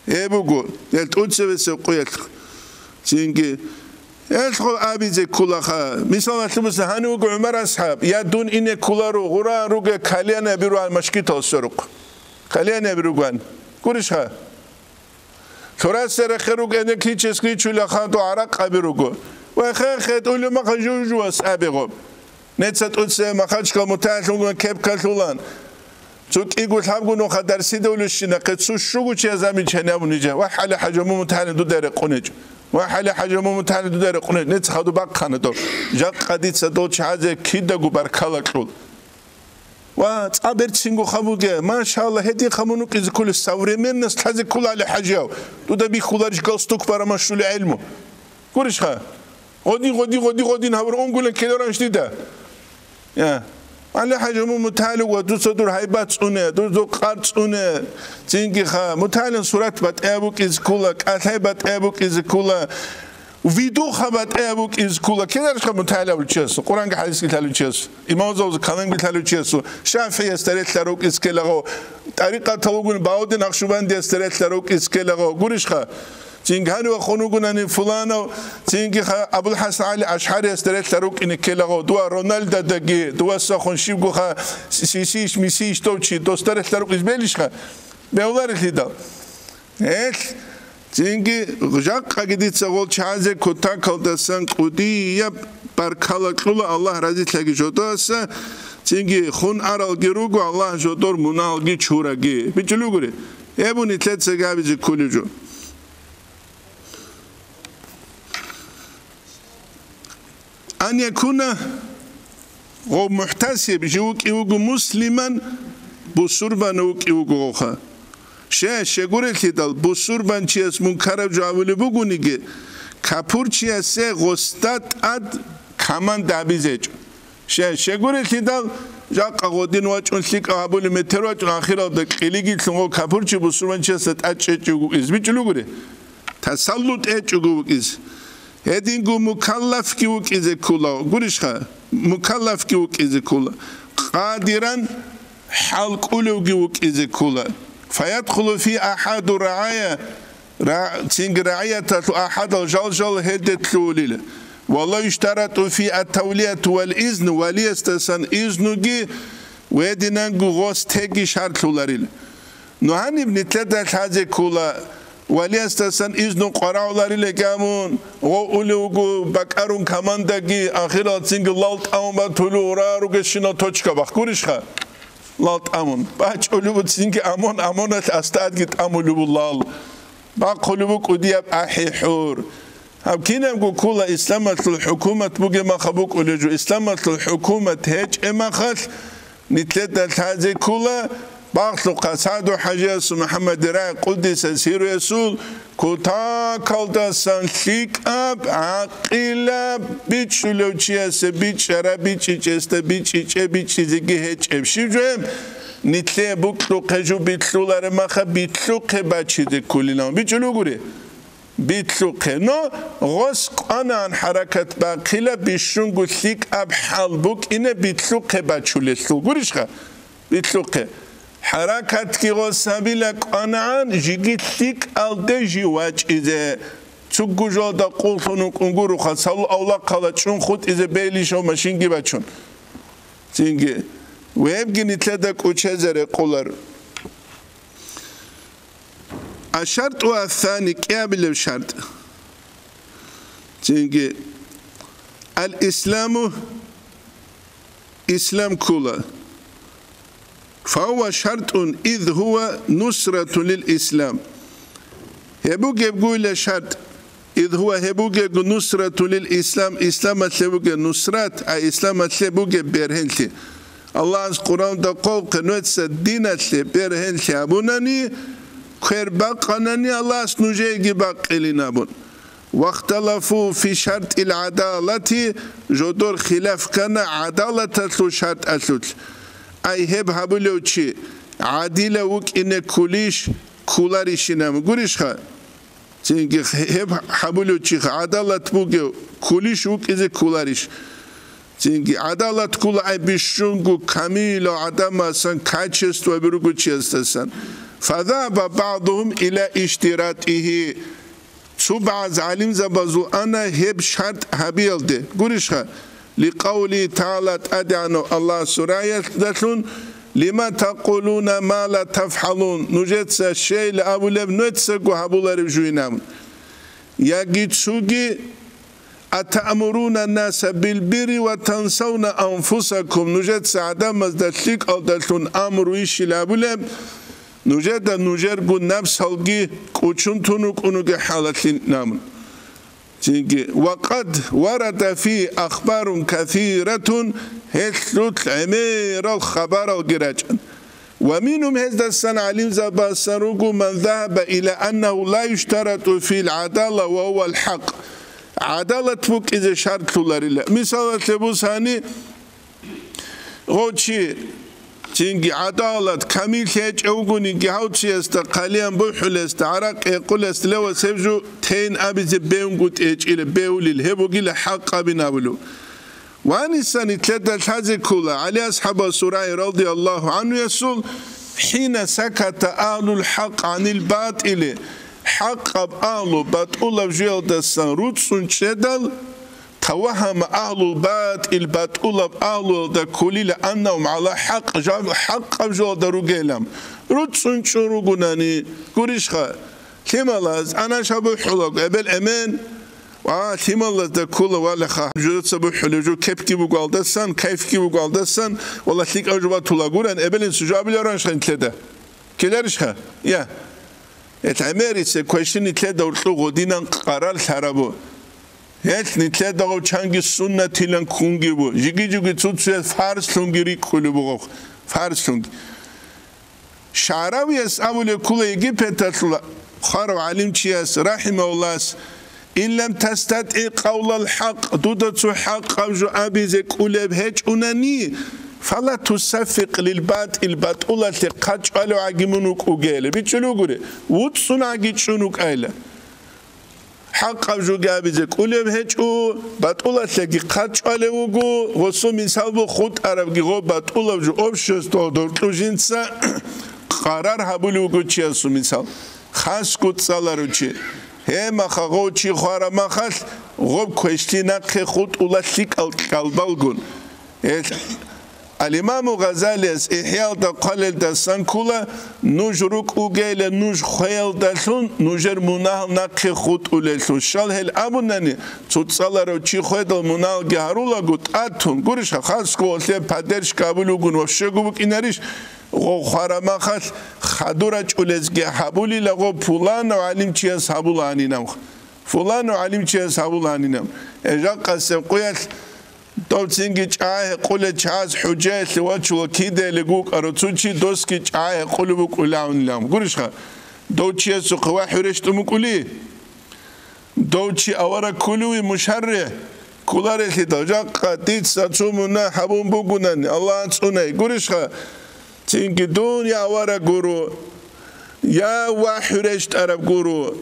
Гьеб буго, гьел тӀуцевесев къуялъ. Цинги, гьелъго абизе кколаха. Мисал, гьалъубаса гьанив вуго ГӀумар асхӀаб, я дун ине кколаро, гъуран руге кальян абируан машгитал сорухъ. Кальян абируган. Гурищха? Лъурасда рехе ругене кичес ричула хадур гӀаракъ абируго. Ва хе-хе тӀулев маха жув-жувас абигъо. Неца тӀуце Махачкал мутагӀилъун кепкалъулан. Цо кӀиго-лъабго нуха дарсида улещинахъе цо щуго чияс замечание абун нижа. Ва хӀали хӀажа мун мутагӀилин дуда рекъунечӀо. Ва хӀали хӀажа мун мутагӀилин дуда рекъунечӀо. Неца хадуб бахъана доб. Жакъа дица дол чагӀазе кидаго баркала кьул. Ва цӀа берцинго хабуге, машалла, гьедин хабун вукӀизе кколев, современность лъазе кколали хӀажияв. Дуда бихьуларищ галстук барамашули гӀелму? Гурищха? Гъодин, гъодин, гъодин, гъодин гьавур унгулан ккеларанщ дида? Я. Али хӀажа мун муталугу, дуца дур гьайбат цӀуне, дур дукъар цӀуне, цинги ха. Муталин сурат батӀияб букӀизе ккола, кӀалъай батӀияб букӀизе ккола. Видуха батӀияб букӀизе ккола, кидарищха мутагӀил гьабулев чиясул, Къуръанги хӀадисги лъалев чиясул, имамзабазул каламги лъалев чиясул, ШафигӀиясда релълъарав вукӀизе ккелаго, тӀарикъатал вугони Багьавдин Накъшубандиясда релълъарав вукӀизе ккелаго, гурищха? Цинги гьанивахун вугонани фуланав, цинги ха-, АбулхӀасан ГӀали АшгӀариясда релълъарав вукӀине ккелаго, дова Роналдодаги, дувасахун щибгоха сисийищ-мисийищ дов чи, досда релълъарав вукӀизе белищха? Бегьуларелъидал. Гьелъ, цинги жакъаги дица гъол чагӀазе кутакалдасан кӀудияб баркала кьула, Аллагь разилъаги жодоаса, цинги хун аралги руго, Аллагь жодор мунагьалги чураги. БичӀчӀулев вугури? Гьеб нилъеца гьабизе кколев жо. Ан якуна, гъов мухӀтасиб жив вукӀи вуго муслиман, бусурбан вукӀи вуго гъовха. Ще, щегурелъидал, бусурбанчияс мункараб жо абулеб бугониги, капурчиясе гъосда тӀад каман дабизечӀо. Ще, щегурелъидал, жакъа гъодин вачӀун лъикӀав гьабулеб метер вачӀун, ахиралда кьилигилъун гъо капурчи бусурбанчиясда тӀад чӀечӀого вукӀиз. БичӀчӀулев вугури? Тасаллут гьечӀого вукӀиз. Гьединго мукаллафги вукӀизе ккола, гурищха? Мукаллафги вукӀизе ккола. Къадиран хӀал кӀулевги вукӀизе ккола. Фаядхулу фи ахӀаду рагӀая, ра-, цинги рагӀияталъул ахӀадал жал-жал гьелде лъугьулила. Ва ла юштарату фи ат-тавлияту вал изну, валиясдасан изнуги ва гьединанго гъос теги шартлъуларила. Ну гьаниб нилъеда лъазе ккола, валиясдасан изну къварагӀуларила гьамун, гъо улев вуго бакӀарун командаги, ахиралцинги лал тӀамун батулев ура ругесщинал точка бахъ, гурищха? Лал тӀамун. БачӀулев буцинги амон, амоналъ астадги тӀамулев лал. Бахъулев бу кӀудияб ахӀи-хӀур. Гьаб кинабго ккола исламалъул хӀукумат бугеб маха букӀулев жо, исламалъул хӀукумат гьечӀеб махалъ, нилъеда лъазе ккола, багълъухъа СагӀду-хӀажиясул МухӀаммадил рагӀи къуддиса сирруясул кутакалдасан лъикӀаб, гӀакъилаб, бичӀчӀулев чиясе бичӀчӀараб, бичӀчӀичӀесда бичӀчӀичӀеб, бичӀчӀизеги гьечӀеб щиб жо гьеб, нилъее букьухъе жо билълъулареб маха билълъухъе бачизе кколилан. БичӀчӀулев вугури? Билълъухъе. Но гъос кӀванагӀан хӀаракат бахъила бищунго лъикӀаб хӀал букӀине билълъухъе бачулелъул. Гурищха? Билълъухъе. ХӀаракатги гъос гьабила кӀванагӀан жиги лъикӀалде жив вачӀизе. Цугу жода къуллъун вукӀун гуроха, цалу авлахъала чӀун хутӀизе бегьилищав машинги бачун. Цинги. Вебги нилъеда кӀучезе рекъолар. Аш-шартӀу ас-сани, кӀиабилеб шартӀ. Цинги, ал-исламу, ислам ккола. Фагьува шартӀун, из гьува нусратун лил ислам. Гьеб бугеб гуйла шартӀ, из гьува гьеб бугеб нусратун лил ислам, исламалъе бугеб нусрат, а исламалъе бугеб бергьенлъи. Аллагьас Къуръанда хъвалхъе, нугьеца диналъе бергьенлъи гьабунани, квер бакъанани Аллагьас нужееги бакъилин абун. Вахталафу фи шартӀил гӀадалати, жодор хилаф ккана гӀадалаталъул шартӀалъулъ. Ай гьеб гьабулев чи гӀадилав вукӀине ккулищ, ккуларищинаб гурищха? Цинги гьеб гьабулев чи гӀадалат бугев ккулищ вукӀизе ккуларищ? Цинги гӀадалат ккола ай бищунго камилав гӀадамасан качестваби руго чиясдасан. Фазаба багӀдухум ила иштиратихи. Цо багӀаз гӀалимзабазул ана гьеб шартӀ гьабиялде. Гурищха? Ликъавли тагӀала, ТӀадегӀанав Аллагьасул раялдалъун, «Лима такъулуна ма ла тафгӀалун», нужеца щейил абулеб, нугьецаго гьабулареб жуйин абун. Яги цоги, «Атаъмуруна наса бил бирри ва тансавна анфусакум», нужеца гӀадамазда лъикӀалдалъун амру ищил абулеб, нужеда нужерго напсалги кӀучун тун рукӀунуги хӀалалъин абун. Цинги, «Ва къад варада фи ахбарун касиратун», гьелъулъ гӀемерал хабаралги рачӀан. «Ва мингьум», гьездасан гӀалимзабасан руго, «ман загьаба ила аннагьу ла юштарату фил гӀадала ва гьувал хӀакъ», гӀадалат букӀизе шартлъуларила. Мисалалъе бусани, гъов чи Цинги гӀадалат, камил гьечӀев вугониги гьав чиясда хъалиян бухӀулесда, гӀаракь гьекъулес левас гьеб жо тейин абизе бевнгутӀи гьечӀила, бевлил, гьеб бугила хӀакъабин абулев. Ва нилъеда лъазе ккола ГӀали асхӀабасул рагӀи радияллагьу гӀанхуясул: «ХӀина саката агьлул хӀакъ гӀанил батӀили», хӀакъаб агьлу батӀулаб жуялдасан руцӀцӀун чӀедал, «тавагьама агьлул батӀил», батӀулаб агьлуялда кколила, «аннагьум гӀала хӀакъ», жав хӀакъаб жуялда ругелан, руцӀцӀун чӀун ругунани, гурищха? Лъималаз анаш гьабухӀулаго эбел-эмен, ва лъималазда ккола валаха, жудаца бухӀулев жо кепги бугоалдасан, кайфги бугоалдасан, вала лъикӀав жо батулагуран, эбел-инсу жо абилараншха нилъеда? Ккеларищха? Я. Гьел гӀемерисе квешлъи нилъеда уркьу гъодинан къарар лъарабу. Гьелъ нилъеда гъов чанги суннатилан ккунги бу, жиги-жуги цуцуял фарзлъунги рикӀкӀулеб бугъохъ, фарзлъунги. Шагьравияс абулеб ккола Египеталъул хварав гӀалимчияс, рахӀимагьуллагьас: «Ин лам тастатӀи къавлал хӀакъ», дуда цо хӀакъаб жо абизе кӀулеб гьечӀунани, «фала тусаффикъ лил батӀил», батӀулалъе хъат чӀвалев гӀаги мун вукӀугейилан. БичӀчӀулев гури, вуцӀцӀун гӀаги чӀун вукӀайилан. ХӀакъаб жоги абизе кӀулеб гьечӀо, батӀулалъеги хъат чӀвалев вуго, гъосул мисал бу хутӀарабги гъо батӀулаб жо общество доркьу жинца къарар гьабулев вуго чиясул мисал. Хасго цӀаларав чи. Гьемаха гъов чи хвараб махалъ, гъоб квешлъи нахъе хутӀула лъикӀал кьалбалгун. Гьел Ал-Имаму Гъазалияс ИхӀяалда хъвалелдасан ккола: «Нуж рукӀугейилан нуж хвеялдалъун, нужер мунагьал нахъе хутӀулелъул». Щал гьел абунани, цо цӀаларав чи хведал мунагьалги гьарулаго тӀатун, гурищха, хасго гьелъе поддержка гьабулев вугун вообще-гу букӀинарищ, гъо хвараб махалъ хадур рачӀулезги гьабулила, гъо пуланав гӀалимчияс гьабулаанинав. Пуланав гӀалимчияс гьабулаанинав. Э, жакъасеб къуялъ Дов цинги чӀагӀи гьекъулев чагӀаз хӀужаялъе вачула кидаялиги вукӀарав цо чи, досги чӀагӀи гьекъулеб букӀулаанилан. Гурищха? Дов чиясухъе вахӀу рещтӀун букӀули? Дов чи авараг кколевин мушаррихӀ кколарелъидал, жакъа дица цо мунагь гьабун бугунани, Аллагь цӀунай. Гурищха? Цинги дун я авараг гуро, я вахӀу рещтӀараб гуро.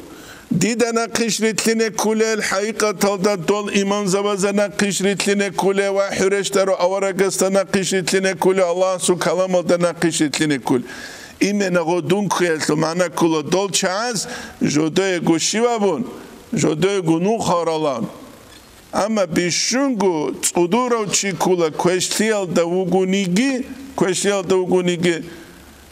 Дида нахъищ рилълъине кколел, хӀакъикъаталда дол имамзабазда нахъищ рилълъине кколел, вахӀу рещтӀарав аварагасда нахъищ рилълъине кколел, Аллагьасул каламалда нахъищ рилълъине кколел. Именно гъо дун ккеялъул магӀна ккола дол чагӀаз жодоего щив абун, жодоего нухал ралан. Амма бищунго цӀудурав чи ккола квешлъиялда вугониги, квешлъиялда вугониги,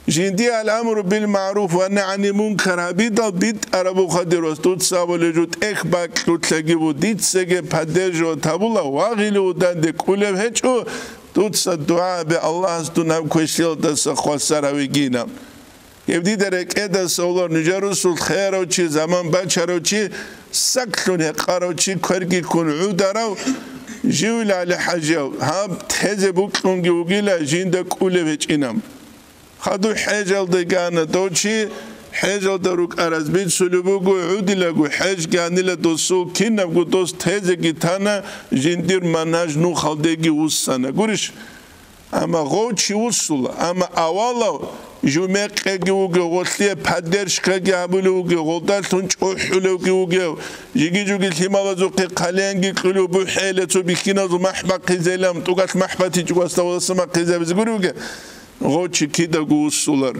жиндие ал-амру бил-магӀруф ва нагьи гӀанил мункар гьабидал битӀараб бухадирос дуца абулеб жо тӀехь бакьулъаги бу, дицаги поддерживать гьабула, вагъилев данде кӀулеб гьечӀо, дуца дугӀа гьабе, Аллагьас дун гьаб квешлъиялдаса хвасар гьавигина. Гьеб дида рекӀедаса гьолар нужер русул херав чи, заман бачарав чи, саклъун гьекъарав чи, кверги ккун гӀударав, живилали хӀажияв, гьаб тезе букьунги вугила, жинда кӀулеб гьечӀина. Хадуб хӀежалда гана дов чи, хӀежалда рукӀараз бицулеб буго, гӀудилаго хӀеж ганила досул, кинабго дос тезеги тана, жиндир манхӀаж нухалдеги вуссана. Гурищ? Амма гъов чи вуссула, амма авалав жумекъеги вугев, гъолъие поддержкаги гьабулев вугев, гъолдалъун чӀухӀулевги вугев, жиги-жуги лъималазухъе хъалиянги кьулев бухӀейилан цо бихьиназул махӀ бахъизейилан, тӀугалъ махӀ батичӀого васда васда бахъизабизе гурев вугев, гъов чи кидаго вуссулар.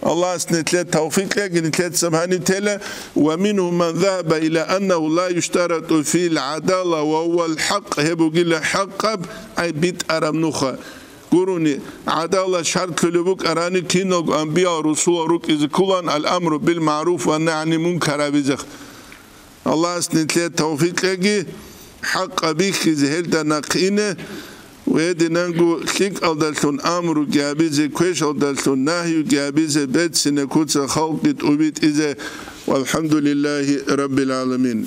Аллагьас нилъее тавфикъ кьеги, нилъецаги гьаниб тела: «Ва мингьум ман загьаба иля аннагьу ла юштарату фил гӀадала ва гьувал хӀакъ», гьеб бугила хӀакъаб, ай битӀараб нуха. Гурони, гӀадала шартлъулеб букӀарани киналго анбиял-русулал рукӀизе кколаан ал-амру бил-магӀруф ва нагьи гӀанил мункар гьабизехъ. Аллагьас нилъее тавфикъ кьеги, хӀакъаб бихьизе гьелда нахъ ине, ва гьединанго лъикӀалдалъун амруги гьабизе, квешалдалъун нагьиги гьабизе, берцинаб куцал халкъги тӀубитӀизе. ВалхӀамдулиллагьи раббил гӀаламин.